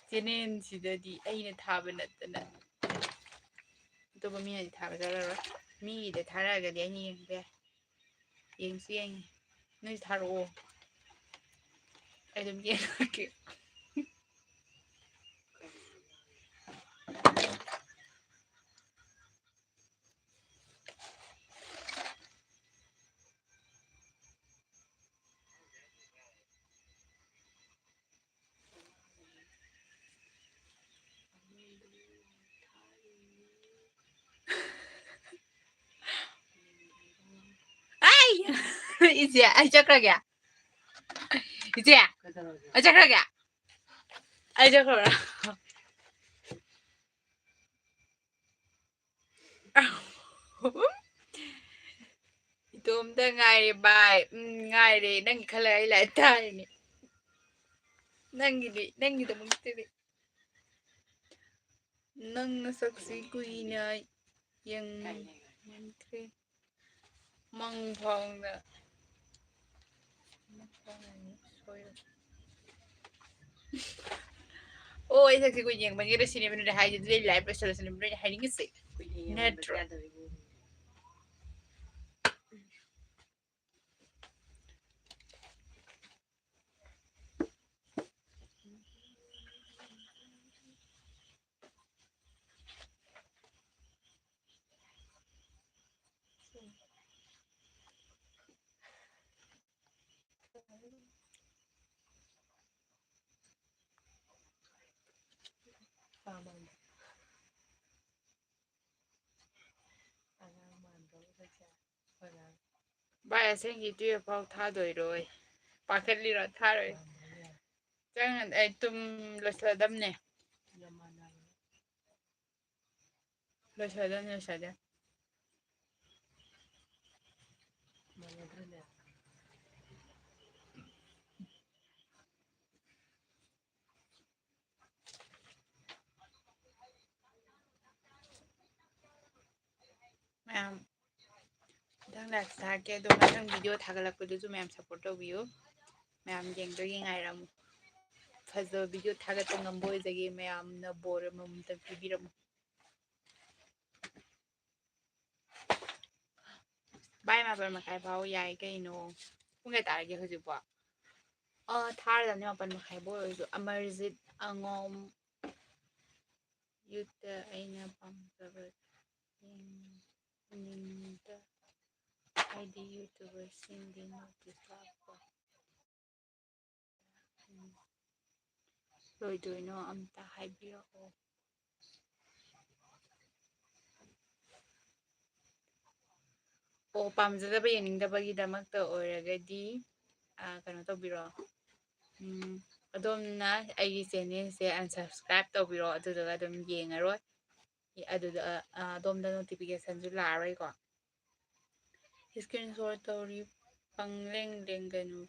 ꯆꯦꯅꯦꯜꯁꯤꯗꯗꯤ ꯑꯩꯅ ꯊꯥꯕ ꯅꯠꯇꯅ ꯑꯇꯣꯞꯄ ꯃꯤꯅꯗꯤ ꯊꯥꯕ ꯆꯠꯂꯔꯣꯏ꯫ ꯃꯤꯒꯤꯗ ꯊꯥꯔꯛꯑꯒꯗꯤ ꯑꯩꯅ ꯌꯦꯡꯕ ꯌꯥꯏ꯫ ꯌꯦꯡꯁꯨ ꯌꯦꯡꯉꯤ꯫ ꯅꯣꯏꯁꯨ ꯊꯥꯔꯛꯑꯣ꯫ ꯑꯩ ꯑꯗꯨꯝ ꯌꯦꯡꯉꯛꯀꯦ꯫ ꯑꯩ! ꯏꯆꯦ, ꯑꯩ ꯆꯠꯈ꯭ꯔꯒꯦ꯫ ꯏꯆꯦ, ꯑꯩ ꯆꯠꯈ꯭ꯔꯒꯦ꯫ ꯑꯩ ꯆꯠꯈ꯭ꯔꯕ꯭ꯔꯥ? ꯏꯇꯣꯝꯇ ꯉꯥꯏꯔꯦ ꯚꯥꯏ꯫ ꯎꯝ, ꯉꯥꯏꯔꯦ꯫ ꯅꯪꯒꯤ ꯈꯜꯂꯒ ꯑꯩ ꯂꯥꯏꯔꯤꯛ ꯊꯥꯔꯤꯅꯦ꯫ ꯅꯪꯒꯤꯗꯤ, ꯅꯪꯒꯤꯗꯃꯛꯇꯗꯤ꯫ ꯅꯪ ꯅꯁꯛꯁꯤ ꯀꯨꯏꯅ ꯌꯦꯡꯉꯝꯗ꯭ꯔꯦ꯫ ꯃꯪ ꯐꯥꯎꯅ꯫ ꯑꯣ, ꯑꯩ ꯁꯛꯁꯤ ꯀꯨꯏꯅ ꯌꯦꯡꯃꯟꯒꯦꯔꯥ ꯁꯤꯅꯦꯕ ꯅꯣꯏꯅ ꯍꯥꯏꯁꯦ꯫ ꯑꯗꯨꯗꯤ ꯑꯩ ꯂꯥꯏꯚ ꯂꯣꯏꯁꯜꯂꯁꯤꯅꯦꯕ ꯅꯣꯏꯅ ꯍꯥꯏꯅꯤꯡꯉꯤꯁꯦ꯫ ꯅꯠꯇ꯭ꯔꯣ? ꯚꯥꯏ, ꯑꯁꯦꯡꯒꯤ ꯇꯨꯌꯦꯜꯐ ꯐꯥꯎ ꯊꯥꯗꯣꯏꯔꯣꯏ? ꯄꯥꯈꯠꯂꯤꯔꯣ? ꯊꯥꯔꯣꯏ꯫ ꯆꯪꯉ-, ꯑꯩ ꯇꯨꯝ ꯂꯣꯏꯁꯤꯜꯂꯗꯝꯅꯦ꯫ ꯂꯣꯏꯁꯤꯜꯂꯗꯝꯅꯦ, ꯂꯣꯏꯁꯤꯜꯂꯗꯝꯅꯦ꯫ ꯃꯥꯟꯅꯗ꯭ꯔꯅꯦ? ꯅꯪ ꯂꯥꯏꯛ ꯊꯥꯔꯛꯀꯦ, ꯑꯗꯣ ꯃꯊꯪ ꯚꯤꯗꯤꯑꯣ ꯊꯥꯒꯠꯂꯛꯄꯗꯨꯁꯨ ꯃꯌꯥꯝ ꯁꯞꯄꯣꯔꯠ ꯇꯧꯕꯤꯌꯨ꯫ ꯃꯌꯥꯝ ꯌꯦꯡꯗꯣꯏꯒꯤ ꯉꯥꯏꯔꯝꯃꯨ꯫ ꯐꯖꯕ ꯚꯤꯗꯤꯑꯣ ꯊꯥꯒꯠꯄ ꯉꯝꯕ ꯑꯣꯏꯖꯒꯦ꯫ ꯃꯌꯥꯝꯅ ꯕꯣꯔ ꯑꯃꯃꯝꯇꯪ ꯄꯤꯕꯤꯔꯝꯃꯨ꯫ ꯚꯥꯏ, ꯃꯥꯄꯜ ꯃꯈꯥꯏ ꯐꯥꯎ ꯌꯥꯏ ꯀꯩꯅꯣ꯫ ꯄꯨꯡ ꯀꯌꯥ ꯇꯥꯔꯒꯦ ꯍꯧꯖꯤꯛꯄꯣ? ꯑ, ꯊꯥꯔꯗꯕꯅꯤ ꯃꯥꯄꯜ ꯃꯈꯥꯏꯕꯨ ꯑꯣꯏꯔꯁꯨ꯫ ꯑꯃꯔꯖꯤꯠ ꯑꯉꯣꯝ, ꯌꯨꯠꯇ ꯑꯩꯅ ꯄꯥꯝꯖꯕ ꯌꯦꯡꯅꯤꯡꯗ ꯍꯥꯏꯗꯤ ꯌꯨꯇ꯭ꯌꯨꯕꯔꯁꯤꯡꯗꯤ ꯅꯣꯇꯤꯁ ꯂꯥꯛꯄ꯫ ꯎꯝ꯫ ꯂꯣꯏꯗꯣꯏꯅꯣ ꯑꯝꯇ ꯍꯥꯏꯕꯤꯔꯛꯑꯣ꯫ ꯑꯣ, ꯄꯥꯝꯖꯗꯕ ꯌꯦꯡꯅꯤꯡꯗꯕꯒꯤꯗꯃꯛꯇ ꯑꯣꯏꯔꯒꯗꯤ, ꯑ, ꯀꯩꯅꯣ ꯇꯧꯕꯤꯔꯣ꯫ ꯎꯝ, ꯑꯗꯣꯝꯅ ꯑꯩꯒꯤ ꯆꯦꯅꯦꯜꯁꯦ unsubscribe ꯇꯧꯕꯤꯔꯣ, ꯑꯗꯨꯗꯨꯒ ꯑꯗꯨꯝ ꯌꯦꯡꯉꯔꯣꯏ꯫ ꯑꯗꯨꯗ, ꯑ, ꯑꯗꯣꯝꯗ ꯅꯣꯇꯤꯐꯤꯀꯦꯁꯟꯁꯨ ꯂꯥꯛꯑꯔꯣꯏꯀꯣ꯫ ꯏꯁꯀ꯭ꯔꯤꯟ ꯁꯣꯠ ꯇꯧꯔꯤ, ꯄꯪꯂꯦꯡ ꯂꯦꯡꯒꯅꯨ꯫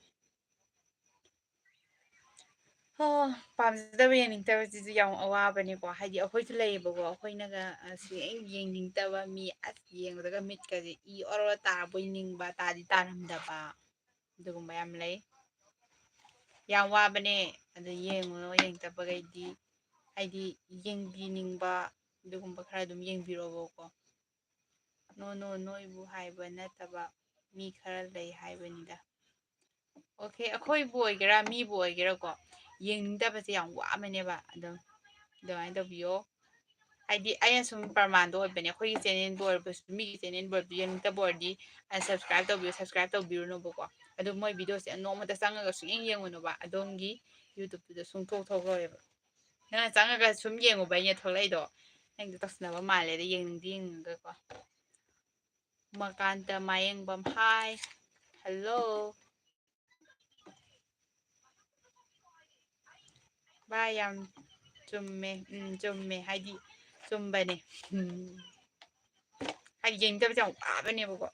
ꯍꯣ, ꯄꯥꯝꯖꯗꯕ ꯌꯦꯡꯅꯤꯡꯗꯕꯁꯤꯁꯨ ꯌꯥꯝ ꯑꯋꯥꯕꯅꯤꯀꯣ꯫ ꯍꯥꯏꯗꯤ ꯑꯩꯈꯣꯏꯁꯨ ꯂꯩꯌꯦꯕꯀꯣ, ꯑꯩꯈꯣꯏꯅꯒ, ꯑ, ꯁꯨꯡꯌꯦꯡ ꯌꯦꯡꯅꯤꯡꯗꯕ ꯃꯤ, ꯑꯁ, ꯌꯦꯡꯕꯗꯒ ꯃꯤꯠꯀꯁꯦ ꯏ ꯑꯣꯔꯣ ꯇꯥꯕꯣꯏ ꯅꯤꯡꯕ, ꯇꯥꯗꯤ ꯇꯥꯔꯝꯗꯕ, ꯑꯗꯨꯒꯨꯝꯕ ꯌꯥꯝ ꯂꯩ꯫ ꯌꯥꯝ ꯋꯥꯕꯅꯦ꯫ ꯑꯗꯨ ꯌꯦꯡꯉꯨꯅꯨ, ꯌꯦꯡꯗꯕꯈꯩꯗꯤ꯫ ꯍꯥꯏꯗꯤ ꯌꯦꯡꯕꯤꯅꯤꯡꯕ ꯑꯗꯨꯒꯨꯝꯕ ꯈꯔ ꯑꯗꯨꯝ ꯌꯦꯡꯕꯤꯔꯣꯕꯀꯣ꯫ ꯅꯣ, ꯅꯣ, ꯅꯣꯏꯕꯨ ꯍꯥꯏꯕ ꯅꯠꯇꯕ, ꯃꯤ ꯈꯔ ꯂꯩ ꯍꯥꯏꯕꯅꯤꯗ꯫ ꯑꯣꯀꯦ, ꯑꯩꯈꯣꯏꯕꯨ ꯑꯣꯏꯒꯦꯔꯥ, ꯃꯤꯕꯨ ꯑꯣꯏꯒꯦꯔꯥꯀꯣ, ꯌꯦꯡꯅꯤꯡꯗꯕꯁꯦ ꯌꯥꯝ ꯋꯥꯕꯅꯦꯕ꯫ ꯑꯗꯨꯝ ꯑꯗꯨꯃꯥꯏꯅ ꯇꯧꯕꯤꯌꯣ꯫ ꯍꯥꯏꯗꯤ ꯑꯩꯅ ꯁꯨꯝ ꯄ꯭ꯔꯃꯥꯟꯗꯣ ꯑꯣꯏꯕꯅꯦ, ꯑꯩꯈꯣꯏꯒꯤ ꯆꯦꯅꯦꯜꯕꯨ ꯑꯣꯏꯔꯕꯁꯨ, ꯃꯤꯒꯤ ꯆꯦꯅꯦꯜꯕꯨ ꯑꯣꯏꯔꯕꯁꯨ, ꯌꯦꯡꯅꯤꯡꯗꯕ ꯑꯣꯏꯔꯗꯤ unsubscribe ꯇꯧꯕꯤꯌꯨ, subscribe ꯇꯧꯕꯤꯔꯨꯅꯨꯕꯀꯣ꯫ ꯑꯗꯨ ꯃꯣꯏ ꯚꯤꯗꯤꯑꯣꯁꯦ ꯅꯣꯡꯃꯇ ꯆꯪꯉꯒ ꯁꯨꯡꯌꯦꯡ ꯌꯦꯡꯉꯨꯅꯨꯕ, ꯑꯗꯣꯝꯒꯤ ꯌꯨꯇ꯭ꯌꯨꯕꯇꯨꯗ ꯁꯨꯡꯊꯣꯛ ꯊꯣꯛꯂꯣꯏꯕ꯫ ꯅꯪꯅ ꯆꯪꯉꯒ ꯁꯨꯝ ꯌꯦꯡꯉꯨꯕꯩꯅꯦ ꯊꯣꯛꯂꯛꯏꯗꯣ꯫ ꯅꯪꯗꯣ ꯇꯧꯁꯟꯅꯕ ꯃꯥꯜꯂꯦꯗ, ꯌꯦꯡꯅꯤꯡꯗꯤ ꯌꯦꯡꯅꯤꯡꯉꯒꯀꯣ꯫ ꯎꯃꯥꯀꯥꯟꯇ ꯃꯥꯌꯦꯡꯕꯝ, ꯍꯥꯏ꯫ ꯍꯜꯂꯣ꯫ ꯚꯥꯏ, ꯌꯥꯝ ꯆꯨꯝꯃꯦ꯫ ꯎꯝ, ꯆꯨꯝꯃꯦ꯫ ꯍꯥꯏꯗꯤ, ꯆꯨꯝꯕꯅꯦ꯫ ꯎꯝ꯫ ꯍꯥꯏꯗꯤ, ꯌꯦꯡꯅꯤꯡꯗꯕꯁꯦ ꯌꯥꯝ ꯋꯥꯕꯅꯦꯕꯀꯣ꯫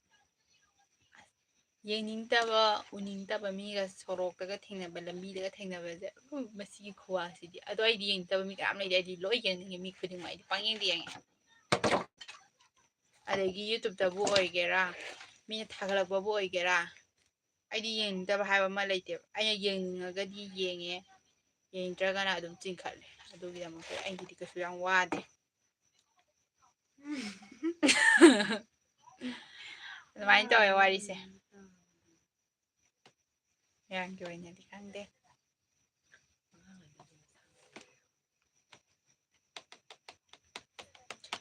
ꯌꯦꯡꯅꯤꯡꯗꯕ, ꯎꯅꯤꯡꯗꯕ ꯃꯤꯒ ꯁꯣꯔꯣꯛꯇꯒ ꯊꯦꯡꯅꯕ, ꯂꯝꯕꯤꯗꯒ ꯊꯦꯡꯅꯕꯁꯦ, ꯎ, ꯃꯁꯤꯒꯤ ꯈꯨꯋꯥꯁꯤꯗꯤ꯫ ꯑꯗꯣ ꯑꯩꯗꯤ ꯌꯦꯡꯅꯤꯡꯗꯕ ꯃꯤ ꯀꯌꯥꯝ ꯂꯩꯇꯦ, ꯑꯩꯗꯤ ꯂꯣꯏ ꯌꯦꯡꯅꯤꯡꯉꯦ, ꯃꯤ ꯈꯨꯗꯤꯡꯃꯛ꯫ ꯑꯩꯗꯤ ꯄꯪꯌꯦꯡꯗ ꯌꯦꯡꯉꯦ꯫ ꯑꯗꯒꯤ ꯌꯨꯇ꯭ꯌꯨꯕꯇꯕꯨ ꯑꯣꯏꯒꯦꯔꯥ, ꯃꯤꯅ ꯊꯥꯒꯠꯂꯛꯄꯕꯨ ꯑꯣꯏꯒꯦꯔꯥ, ꯑꯩꯗꯤ ꯌꯦꯡꯅꯤꯡꯗꯕ ꯍꯥꯏꯕ ꯑꯃ ꯂꯩꯇꯦꯕ꯫ ꯑꯩꯅ ꯌꯦꯡꯅꯤꯡꯉꯒꯗꯤ ꯌꯦꯡꯉꯦ, ꯌꯦꯡꯅꯤꯡꯗ꯭ꯔꯒꯅ ꯑꯗꯨꯝ ꯆꯤꯡꯈꯠꯂꯦ꯫ ꯑꯗꯨꯒꯤꯗꯃꯛꯇ ꯑꯩꯒꯤꯗꯤ ꯀꯩꯁꯨ ꯌꯥꯝ ꯋꯥꯗꯦ꯫ ꯑꯗꯨꯃꯥꯏꯅ ꯇꯧꯋꯦ ꯋꯥꯔꯤꯁꯦ꯫ ꯃꯌꯥꯝꯒꯤ ꯑꯣꯏꯅꯗꯤ ꯈꯪꯗꯦ꯫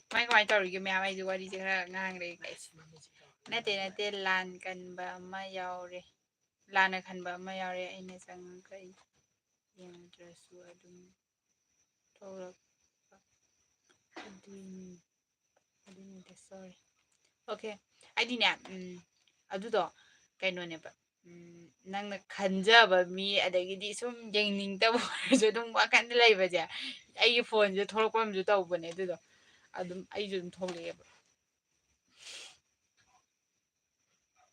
ꯀꯃꯥꯏ ꯀꯃꯥꯏ ꯇꯧꯔꯤꯒꯦ ꯃꯌꯥꯝ? ꯑꯩꯁꯨ ꯋꯥꯔꯤꯁꯦ ꯈꯔ ꯉꯥꯡ ꯂꯩꯒꯦ꯫ ꯅꯠꯇꯦ, ꯅꯠꯇꯦ, ꯂꯥꯟ ꯀꯟꯕ ꯑꯃ ꯌꯥꯎꯔꯦ꯫ ꯂꯥꯟꯅ ꯈꯟꯕ ꯑꯃ ꯌꯥꯎꯔꯦ꯫ ꯑꯩꯅ ꯆꯪꯉꯒ ꯌꯦꯡꯗ꯭ꯔꯁꯨ ꯑꯗꯨꯝ ꯊꯣꯛꯂꯛꯄ꯫ ꯑꯗꯨꯏꯅꯤ꯫ ꯑꯗꯨꯅꯤꯗ, sorry꯫ Okay, ꯑꯩꯗꯤꯅꯦ, ꯎꯝ, ꯑꯗꯨꯗꯣ ꯀꯩꯅꯣꯅꯦꯕ, ꯎꯝ, ꯅꯪꯅ ꯈꯟꯖꯕ ꯃꯤ, ꯑꯗꯒꯤꯗꯤ ꯁꯨꯝ ꯌꯦꯡꯅꯤꯡꯗꯕ ꯑꯣꯏꯔꯁꯨ ꯑꯗꯨꯝ ꯋꯥꯈꯜꯗ ꯂꯩꯕꯁꯦ, ꯑꯩꯒꯤ phoneꯁꯦ ꯊꯣꯛꯂꯛꯄ ꯑꯃꯁꯨ ꯇꯧꯕꯅꯦ ꯑꯗꯨꯗꯣ, ꯑꯗꯨꯝ ꯑꯩꯁꯨ ꯑꯗꯨꯝ ꯊꯣꯛꯂꯛꯑꯦꯕ꯫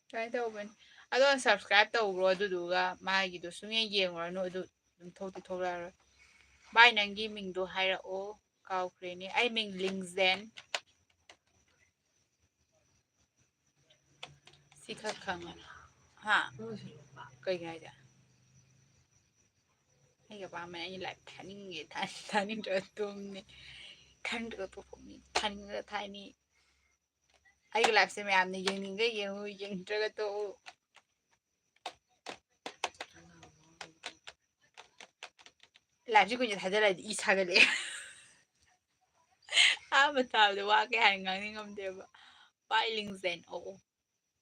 ꯁꯨꯃꯥꯏꯅ ꯇꯧꯕꯅꯤ꯫ ꯑꯗꯣ subscribe ꯇꯧꯈ꯭ꯔꯣ, ꯑꯗꯨꯗꯨꯒ ꯃꯥꯒꯤꯗꯣ ꯁꯨꯡꯌꯦꯡ ꯌꯦꯡꯉꯨꯔꯅꯨ, ꯑꯗꯨ ꯑꯗꯨꯝ ꯊꯣꯛꯇꯤ ꯊꯣꯛꯂꯛꯑꯔꯣꯏ꯫ ꯚꯥꯏ, ꯅꯪꯒꯤ ꯃꯤꯡꯗꯣ ꯍꯥꯏꯔꯛꯑꯣ, ꯀꯥꯎꯈ꯭ꯔꯦꯅꯦ꯫ ꯑꯩ ꯃꯤꯡ ꯂꯤꯡꯖꯦꯟ꯫ ꯁꯤ ꯈꯔ ꯈꯪꯉꯣ꯫ ꯍꯥ? ꯀꯩꯒꯤꯅꯣ ꯍꯥꯏꯁꯦ? ꯑꯩꯒꯤ ꯑꯄꯥꯝꯕꯅꯦ, ꯑꯩꯅ live ꯊꯥꯅꯤꯡꯉꯦ ꯊꯥꯅꯤ, ꯊꯥꯅꯤꯡꯗ꯭ꯔꯒ ꯇꯨꯝꯅꯤ, ꯊꯥꯅꯤꯡꯗ꯭ꯔꯒ ꯇꯣꯛꯊꯣꯛꯅꯤ, ꯊꯥꯅꯤꯡꯉꯒ ꯊꯥꯅꯤ꯫ ꯑꯩꯒꯤ liveꯁꯦ ꯃꯌꯥꯝꯅ ꯌꯦꯡꯅꯤꯡꯒ ꯌꯦꯡꯉꯨ, ꯌꯦꯡꯅꯤꯡꯗ꯭ꯔꯒ ꯇꯣꯛꯎ꯫ Liveꯁꯦ ꯀꯨꯏꯅ ꯊꯥꯖꯤꯜꯂꯗꯤ ꯏ ꯁꯥꯒꯠꯂꯛꯑꯦ꯫ ꯑꯍꯥꯟꯕ ꯊꯥꯕꯗ ꯋꯥ ꯀꯩ ꯍꯥꯏꯅ ꯉꯥꯡꯅꯤꯡꯉꯝꯗꯦꯕ꯫ ꯚꯥꯏ ꯂꯤꯡꯖꯦꯟ, ꯑꯣ, ꯑꯣ꯫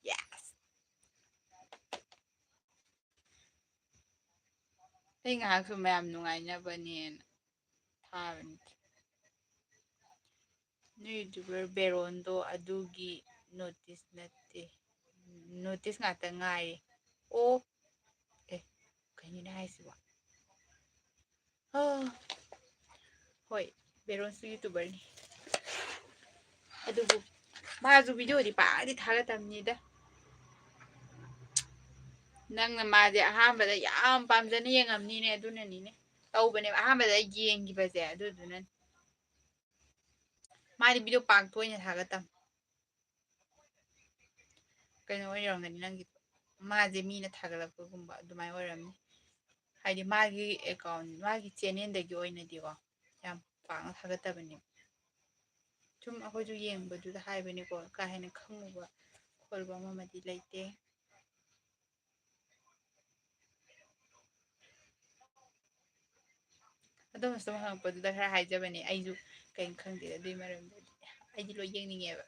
Yes꯫ ꯑꯩ ꯉꯥꯏꯍꯥꯛ ꯁꯨꯝ ꯃꯌꯥꯝ ꯅꯨꯡꯉꯥꯏꯅꯕꯅꯦꯅ ꯊꯥꯕꯅꯤ꯫ ꯅꯣꯏ YouTuber ꯕꯦꯔꯣꯟꯗꯣ ꯑꯗꯨꯒꯤ notice ꯅꯠꯇꯦ, notice ꯉꯥꯛꯇ ꯉꯥꯏꯔꯦ꯫ ꯑꯣ, ꯑꯦ, ꯀꯩꯅꯣꯅꯦ ꯍꯥꯏꯁꯤꯕꯣ? ꯑꯥ, ꯍꯣꯏ, ꯕꯦꯔꯣꯟꯁꯨ YouTuberꯅꯤ꯫ ꯑꯗꯨꯕꯨ ꯃꯥꯁꯨ videoꯗꯤ ꯄꯥꯛꯗꯤ ꯊꯥꯒꯠꯇꯕꯅꯤꯗ꯫ ꯅꯪꯅ ꯃꯥꯁꯦ ꯑꯍꯥꯟꯕꯗ ꯌꯥꯝ ꯄꯥꯝꯖꯅ ꯌꯦꯡꯉꯝꯅꯤꯅꯦ, ꯑꯗꯨꯅꯅꯤꯅꯦ꯫ ꯇꯧꯕꯅꯦꯕ ꯑꯍꯥꯟꯕꯗ ꯌꯦꯡꯈꯤꯕꯁꯦ, ꯑꯗꯨꯗꯨꯅꯅꯦ꯫ ꯃꯥꯗꯤ video ꯄꯥꯛ ꯇꯣꯏꯅ ꯊꯥꯒꯠꯇꯝ꯫ ꯀꯩꯅꯣ ꯑꯣꯏꯔꯝꯒꯅꯤ ꯅꯪꯒꯤꯗꯣ꯫ ꯃꯥꯁꯦ ꯃꯤꯅ ꯊꯥꯒꯠꯂꯛꯄꯒꯨꯝꯕ ꯑꯗꯨꯃꯥꯏꯅ ꯑꯣꯏꯔꯝꯅꯤ꯫ ꯍꯥꯏꯗꯤ ꯃꯥꯒꯤ account, ꯃꯥꯒꯤ channelꯗꯒꯤ ꯑꯣꯏꯅꯗꯤꯀꯣ ꯌꯥꯝ ꯄꯥꯛꯅ ꯊꯥꯒꯠꯇꯕꯅꯦꯕ꯫ ꯁꯨꯝ ꯑꯩꯈꯣꯏꯁꯨ ꯌꯦꯡꯕꯗꯨꯗ ꯍꯥꯏꯕꯅꯤꯀꯣ, ꯀꯥ ꯍꯦꯟꯅ ꯈꯪꯉꯨꯕ ꯈꯣꯠꯂꯨꯕ ꯑꯃꯃꯗꯤ ꯂꯩꯇꯦ꯫ ꯑꯗꯨꯝ ꯁꯨꯝ ꯍꯪꯉꯛꯄꯗꯨꯗ ꯈꯔ ꯍꯥꯏꯖꯕꯅꯦ꯫ ꯑꯩꯁꯨ ꯀꯩꯝ ꯈꯪꯗꯦ ꯑꯗꯨꯏ ꯃꯔꯝꯗꯗꯤ꯫ ꯑꯩꯗꯤ ꯂꯣꯏ ꯌꯦꯡꯅꯤꯡꯉꯦꯕ꯫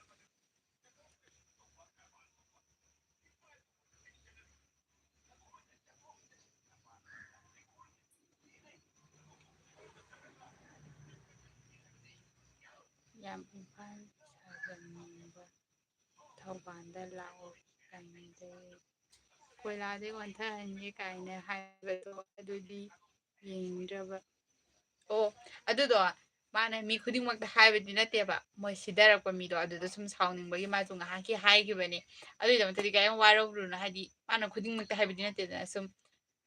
ꯌꯥꯝ ꯏꯝꯐꯥꯜ ꯁꯥꯖꯅꯤꯡꯕ꯫ ꯊꯧꯕꯥꯜꯗ ꯂꯥꯛꯑꯣ ꯈꯤꯇꯪꯗꯤ꯫ ꯀꯣꯏꯂꯥꯗꯩ ꯑꯣꯟꯊꯍꯟꯒꯦ ꯀꯥꯏꯅ ꯍꯥꯏꯕꯗꯣ ꯑꯗꯨꯗꯤ ꯌꯦꯡꯅꯤꯡꯗ꯭ꯔꯕ꯫ ꯑꯣ, ꯑꯗꯨꯗꯣ ꯃꯥꯅ ꯃꯤ ꯈꯨꯗꯤꯡꯃꯛꯇ ꯍꯥꯏꯕꯗꯤ ꯅꯠꯇꯦꯕ, ꯃꯣꯏ ꯁꯤꯗꯔꯛꯄ ꯃꯤꯗꯣ ꯑꯗꯨꯗ ꯁꯨꯝ ꯁꯥꯎꯅꯤꯡꯕꯒꯤ ꯃꯥꯁꯨ ꯉꯥꯏꯍꯥꯛꯀꯤ ꯍꯥꯏꯈꯤꯕꯅꯦ꯫ ꯑꯗꯨꯒꯤꯗꯃꯛꯇꯗꯤ ꯀꯔꯤꯝ ꯋꯥꯔꯧꯔꯨꯅꯨ, ꯍꯥꯏꯗꯤ ꯃꯥꯅ ꯈꯨꯗꯤꯡꯃꯛꯇ ꯍꯥꯏꯕꯗꯤ ꯅꯠꯇꯦꯗꯅ, ꯁꯨꯝ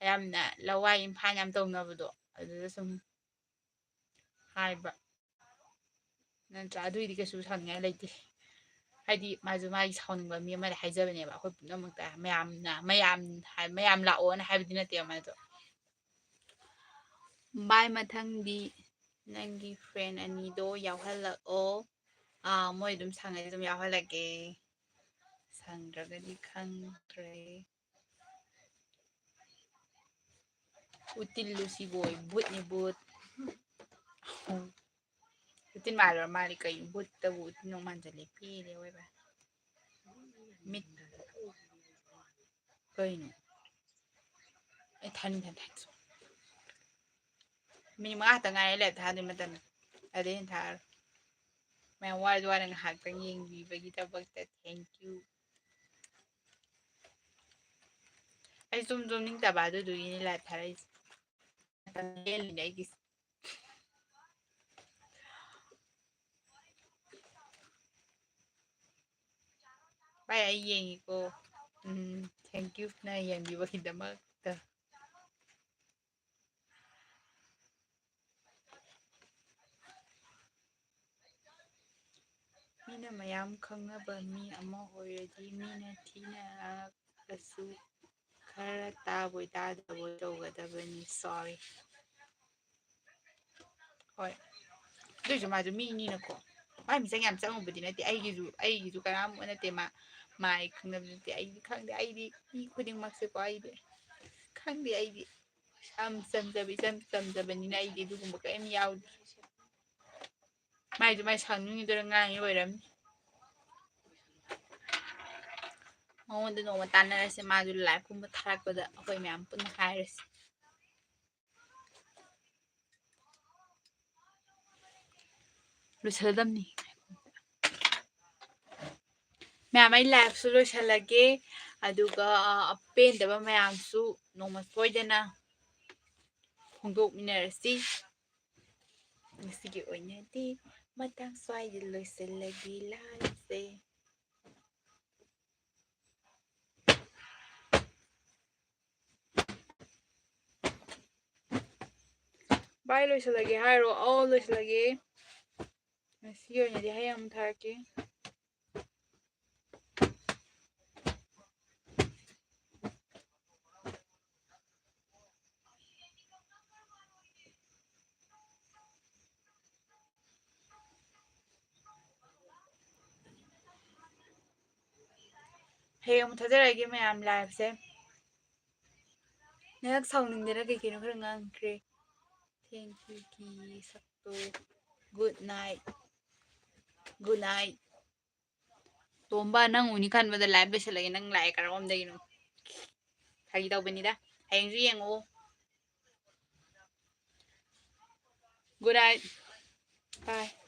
ꯌꯥꯝꯅ ꯂꯋꯥꯏ ꯏꯝꯐꯥꯜ ꯌꯥꯝ ꯇꯧꯅꯕꯗꯣ ꯑꯗꯨꯗ ꯁꯨꯝ ꯍꯥꯏꯕ ꯅꯠꯇ꯭ꯔꯥ? ꯑꯗꯨꯏꯗꯤ ꯀꯩꯁꯨ ꯁꯥꯎꯅꯤꯡꯉꯥꯏ ꯂꯩꯇꯦ꯫ ꯍꯥꯏꯗꯤ ꯃꯥꯁꯨ ꯃꯥꯒꯤ ꯁꯥꯎꯅꯤꯡꯕ ꯃꯤ ꯑꯃꯗ ꯍꯥꯏꯖꯕꯅꯦꯕ, ꯑꯩꯈꯣꯏ ꯄꯨꯝꯅꯃꯛꯇ ꯃꯌꯥꯝꯅ, ꯃꯌꯥꯝ ꯍꯥꯏ-, ꯃꯌꯥꯝ ꯂꯥꯛꯑꯣꯅ ꯍꯥꯏꯕꯗꯤ ꯅꯠꯇꯦꯕ ꯃꯥꯗꯣ꯫ ꯚꯥꯏ, ꯃꯊꯪꯗꯤ ꯅꯪꯒꯤ friend ꯑꯅꯤꯗꯣ ꯌꯥꯎꯍꯜꯂꯛꯑꯣ꯫ ꯑꯥ, ꯃꯣꯏ ꯑꯗꯨꯝ ꯁꯪꯉꯗꯤ ꯑꯗꯨꯝ ꯌꯥꯎꯍꯜꯂꯛꯀꯦ, ꯁꯪꯗ꯭ꯔꯒꯗꯤ ꯈꯪꯗ꯭ꯔꯦ꯫ ꯎꯇꯤꯜꯂꯨ ꯁꯤꯕꯣꯏ, ꯚꯨꯠꯅꯤ ꯚꯨꯠ꯫ ꯎꯇꯤꯟ ꯃꯥꯜꯂꯨꯔ ꯃꯥꯜꯂꯤ ꯀꯩꯅꯣ, ꯚꯨꯠꯇꯕꯨ ꯎꯇꯤꯟ ꯑꯃꯨꯛ ꯃꯥꯟꯁꯤꯜꯂꯦ, ꯄꯦꯜꯂꯦ ꯑꯣꯏꯕ꯫ ꯃꯤꯠ ꯀꯩꯅꯣ? ꯑꯩ ꯊꯥꯅꯤꯡ ꯊꯥꯅꯤꯡ ꯊꯥꯅꯤꯡ꯫ ꯃꯤꯅꯤꯠ ꯃꯉꯥ ꯈꯛꯇ ꯉꯥꯏꯔꯦ live ꯊꯥꯗꯣꯏ ꯃꯇꯝ꯫ ꯑꯗꯩ ꯍꯦꯟꯅ ꯊꯥꯔꯣꯏ꯫ ꯃꯌꯥꯝ ꯋꯥꯔꯁꯨ ꯋꯥꯅ ꯉꯥꯏꯍꯥꯛꯇꯪ ꯌꯦꯡꯕꯤꯕꯒꯤꯗꯃꯛꯇ thank you꯫ ꯑꯩ ꯁꯨꯝ ꯇꯨꯝꯅꯤꯡꯗꯕ ꯑꯗꯨꯗꯨꯒꯤꯅꯤ live ꯊꯥꯔꯛꯏꯁꯦ꯫ ꯃꯇꯝ ꯂꯦꯜꯂꯤꯅꯦ ꯑꯩꯒꯤꯁꯦ꯫ ꯚꯥꯏ, ꯑꯩ ꯌꯦꯡꯉꯤꯀꯣ꯫ ꯎꯝ, thank you ꯅ ꯌꯦꯡꯕꯤꯕꯒꯤꯗꯃꯛꯇ꯫ ꯃꯤꯅ ꯃꯌꯥꯝ ꯈꯪꯅꯕ ꯃꯤ ꯑꯃ ꯑꯣꯏꯔꯗꯤ ꯃꯤꯅ ꯊꯤꯅꯔꯛꯑꯁꯨ ꯈꯔ ꯇꯥꯕꯣꯏ ꯇꯥꯗꯕꯣꯏ ꯇꯧꯒꯗꯕꯅꯤ꯫ Sorry꯫ ꯍꯣꯏ꯫ ꯑꯗꯨꯏꯁꯨ ꯃꯥꯁꯨ ꯃꯤꯅꯤꯅꯀꯣ꯫ ꯃꯥꯏ ꯃꯤꯆꯪ ꯌꯥꯝ ꯆꯪꯉꯨꯕꯗꯤ ꯅꯠꯇꯦ꯫ ꯑꯩꯒꯤꯁꯨ, ꯑꯩꯒꯤꯁꯨ ꯀꯅꯥꯝ ꯅꯠꯇꯦ꯫ ꯃꯥ, ꯃꯥꯏ ꯈꯪꯅꯕ ꯅꯠꯇꯦ꯫ ꯑꯩꯗꯤ ꯈꯪꯗꯦ꯫ ꯑꯩꯗꯤ ꯃꯤ ꯈꯨꯗꯤꯡꯃꯛꯁꯦꯀꯣ, ꯑꯩꯗꯤ ꯈꯪꯗꯦ꯫ ꯑꯩꯗꯤ ꯌꯥꯝ ꯆꯝꯖꯕ, ꯏꯆꯝ ꯆꯝꯖꯕꯅꯤꯅ ꯑꯩꯗꯤ ꯑꯗꯨꯒꯨꯝꯕ ꯀꯔꯤꯝ ꯌꯥꯎꯗꯦ꯫ ꯃꯥꯏꯁꯨ ꯃꯥꯏ ꯁꯥꯎꯅꯤꯡꯉꯤꯗꯨꯅ ꯉꯥꯡꯉꯤ ꯑꯣꯏꯔꯝꯅꯤ꯫ ꯃꯉꯣꯟꯗ ꯅꯣꯡꯃ ꯇꯥꯟꯅꯔꯁꯦ꯫ ꯃꯥꯁꯨ live ꯀꯨꯝꯕ ꯊꯥꯔꯛꯄꯗ ꯑꯩꯈꯣꯏ ꯃꯌꯥꯝ ꯄꯨꯟꯅ ꯍꯥꯏꯔꯁꯤ꯫ ꯂꯣꯏꯁꯤꯜꯂꯗꯝꯅꯤ꯫ ꯃꯌꯥꯝ, ꯑꯩ live ꯁꯨ ꯂꯣꯏꯁꯤꯜꯂꯒꯦ꯫ ꯑꯗꯨꯒ, ꯑ, ꯑꯄꯦꯟꯗꯕ ꯃꯌꯥꯝꯁꯨ ꯅꯣꯡꯃ ꯁꯣꯏꯗꯅ ꯐꯣꯡꯗꯣꯛꯃꯤꯟꯅꯔꯁꯤ꯫ ꯉꯁꯤꯒꯤ ꯑꯣꯏꯅꯗꯤ ꯃꯇꯥꯡ ꯁ꯭ꯋꯥꯏꯗ ꯂꯣꯏꯁꯤꯜꯂꯒꯦ live ꯁꯦ꯫ ꯚꯥꯏ, ꯂꯣꯏꯁꯤꯜꯂꯒꯦ ꯍꯥꯏꯔꯣ? ꯑꯧ, ꯂꯣꯏꯁꯤꯜꯂꯒꯦ꯫ ꯉꯁꯤꯒꯤ ꯑꯣꯏꯅꯗꯤ ꯍꯌꯦꯡ ꯑꯃꯨꯛ ꯊꯥꯔꯛꯀꯦ꯫ ꯍꯌꯦꯡ ꯑꯃꯨꯛ ꯊꯥꯖꯔꯛꯑꯒꯦ ꯃꯌꯥꯝ live ꯁꯦ꯫ ꯅꯪ ꯁꯥꯎꯅꯤꯡꯗꯅ ꯀꯩ ꯀꯩꯅꯣ ꯈꯔ ꯉꯥꯡꯈ꯭ꯔꯦ꯫ Thank you ꯒꯤ ꯁꯛꯇꯣ꯫ Good night꯫ Good night꯫ ꯇꯣꯝꯕ, ꯅꯪ ꯎꯅꯤ ꯈꯟꯕꯗ live ꯂꯣꯏꯁꯤꯜꯂꯒꯦ꯫ ꯅꯪ ꯂꯥꯛꯑꯦ ꯀꯔꯣꯝꯗꯒꯤꯅꯣ? ꯐꯥꯒꯤ ꯇꯧꯕꯅꯤꯗ꯫ ꯍꯌꯦꯡꯁꯨ ꯌꯦꯡꯉꯛꯑꯣ꯫ Good night꯫ Bye꯫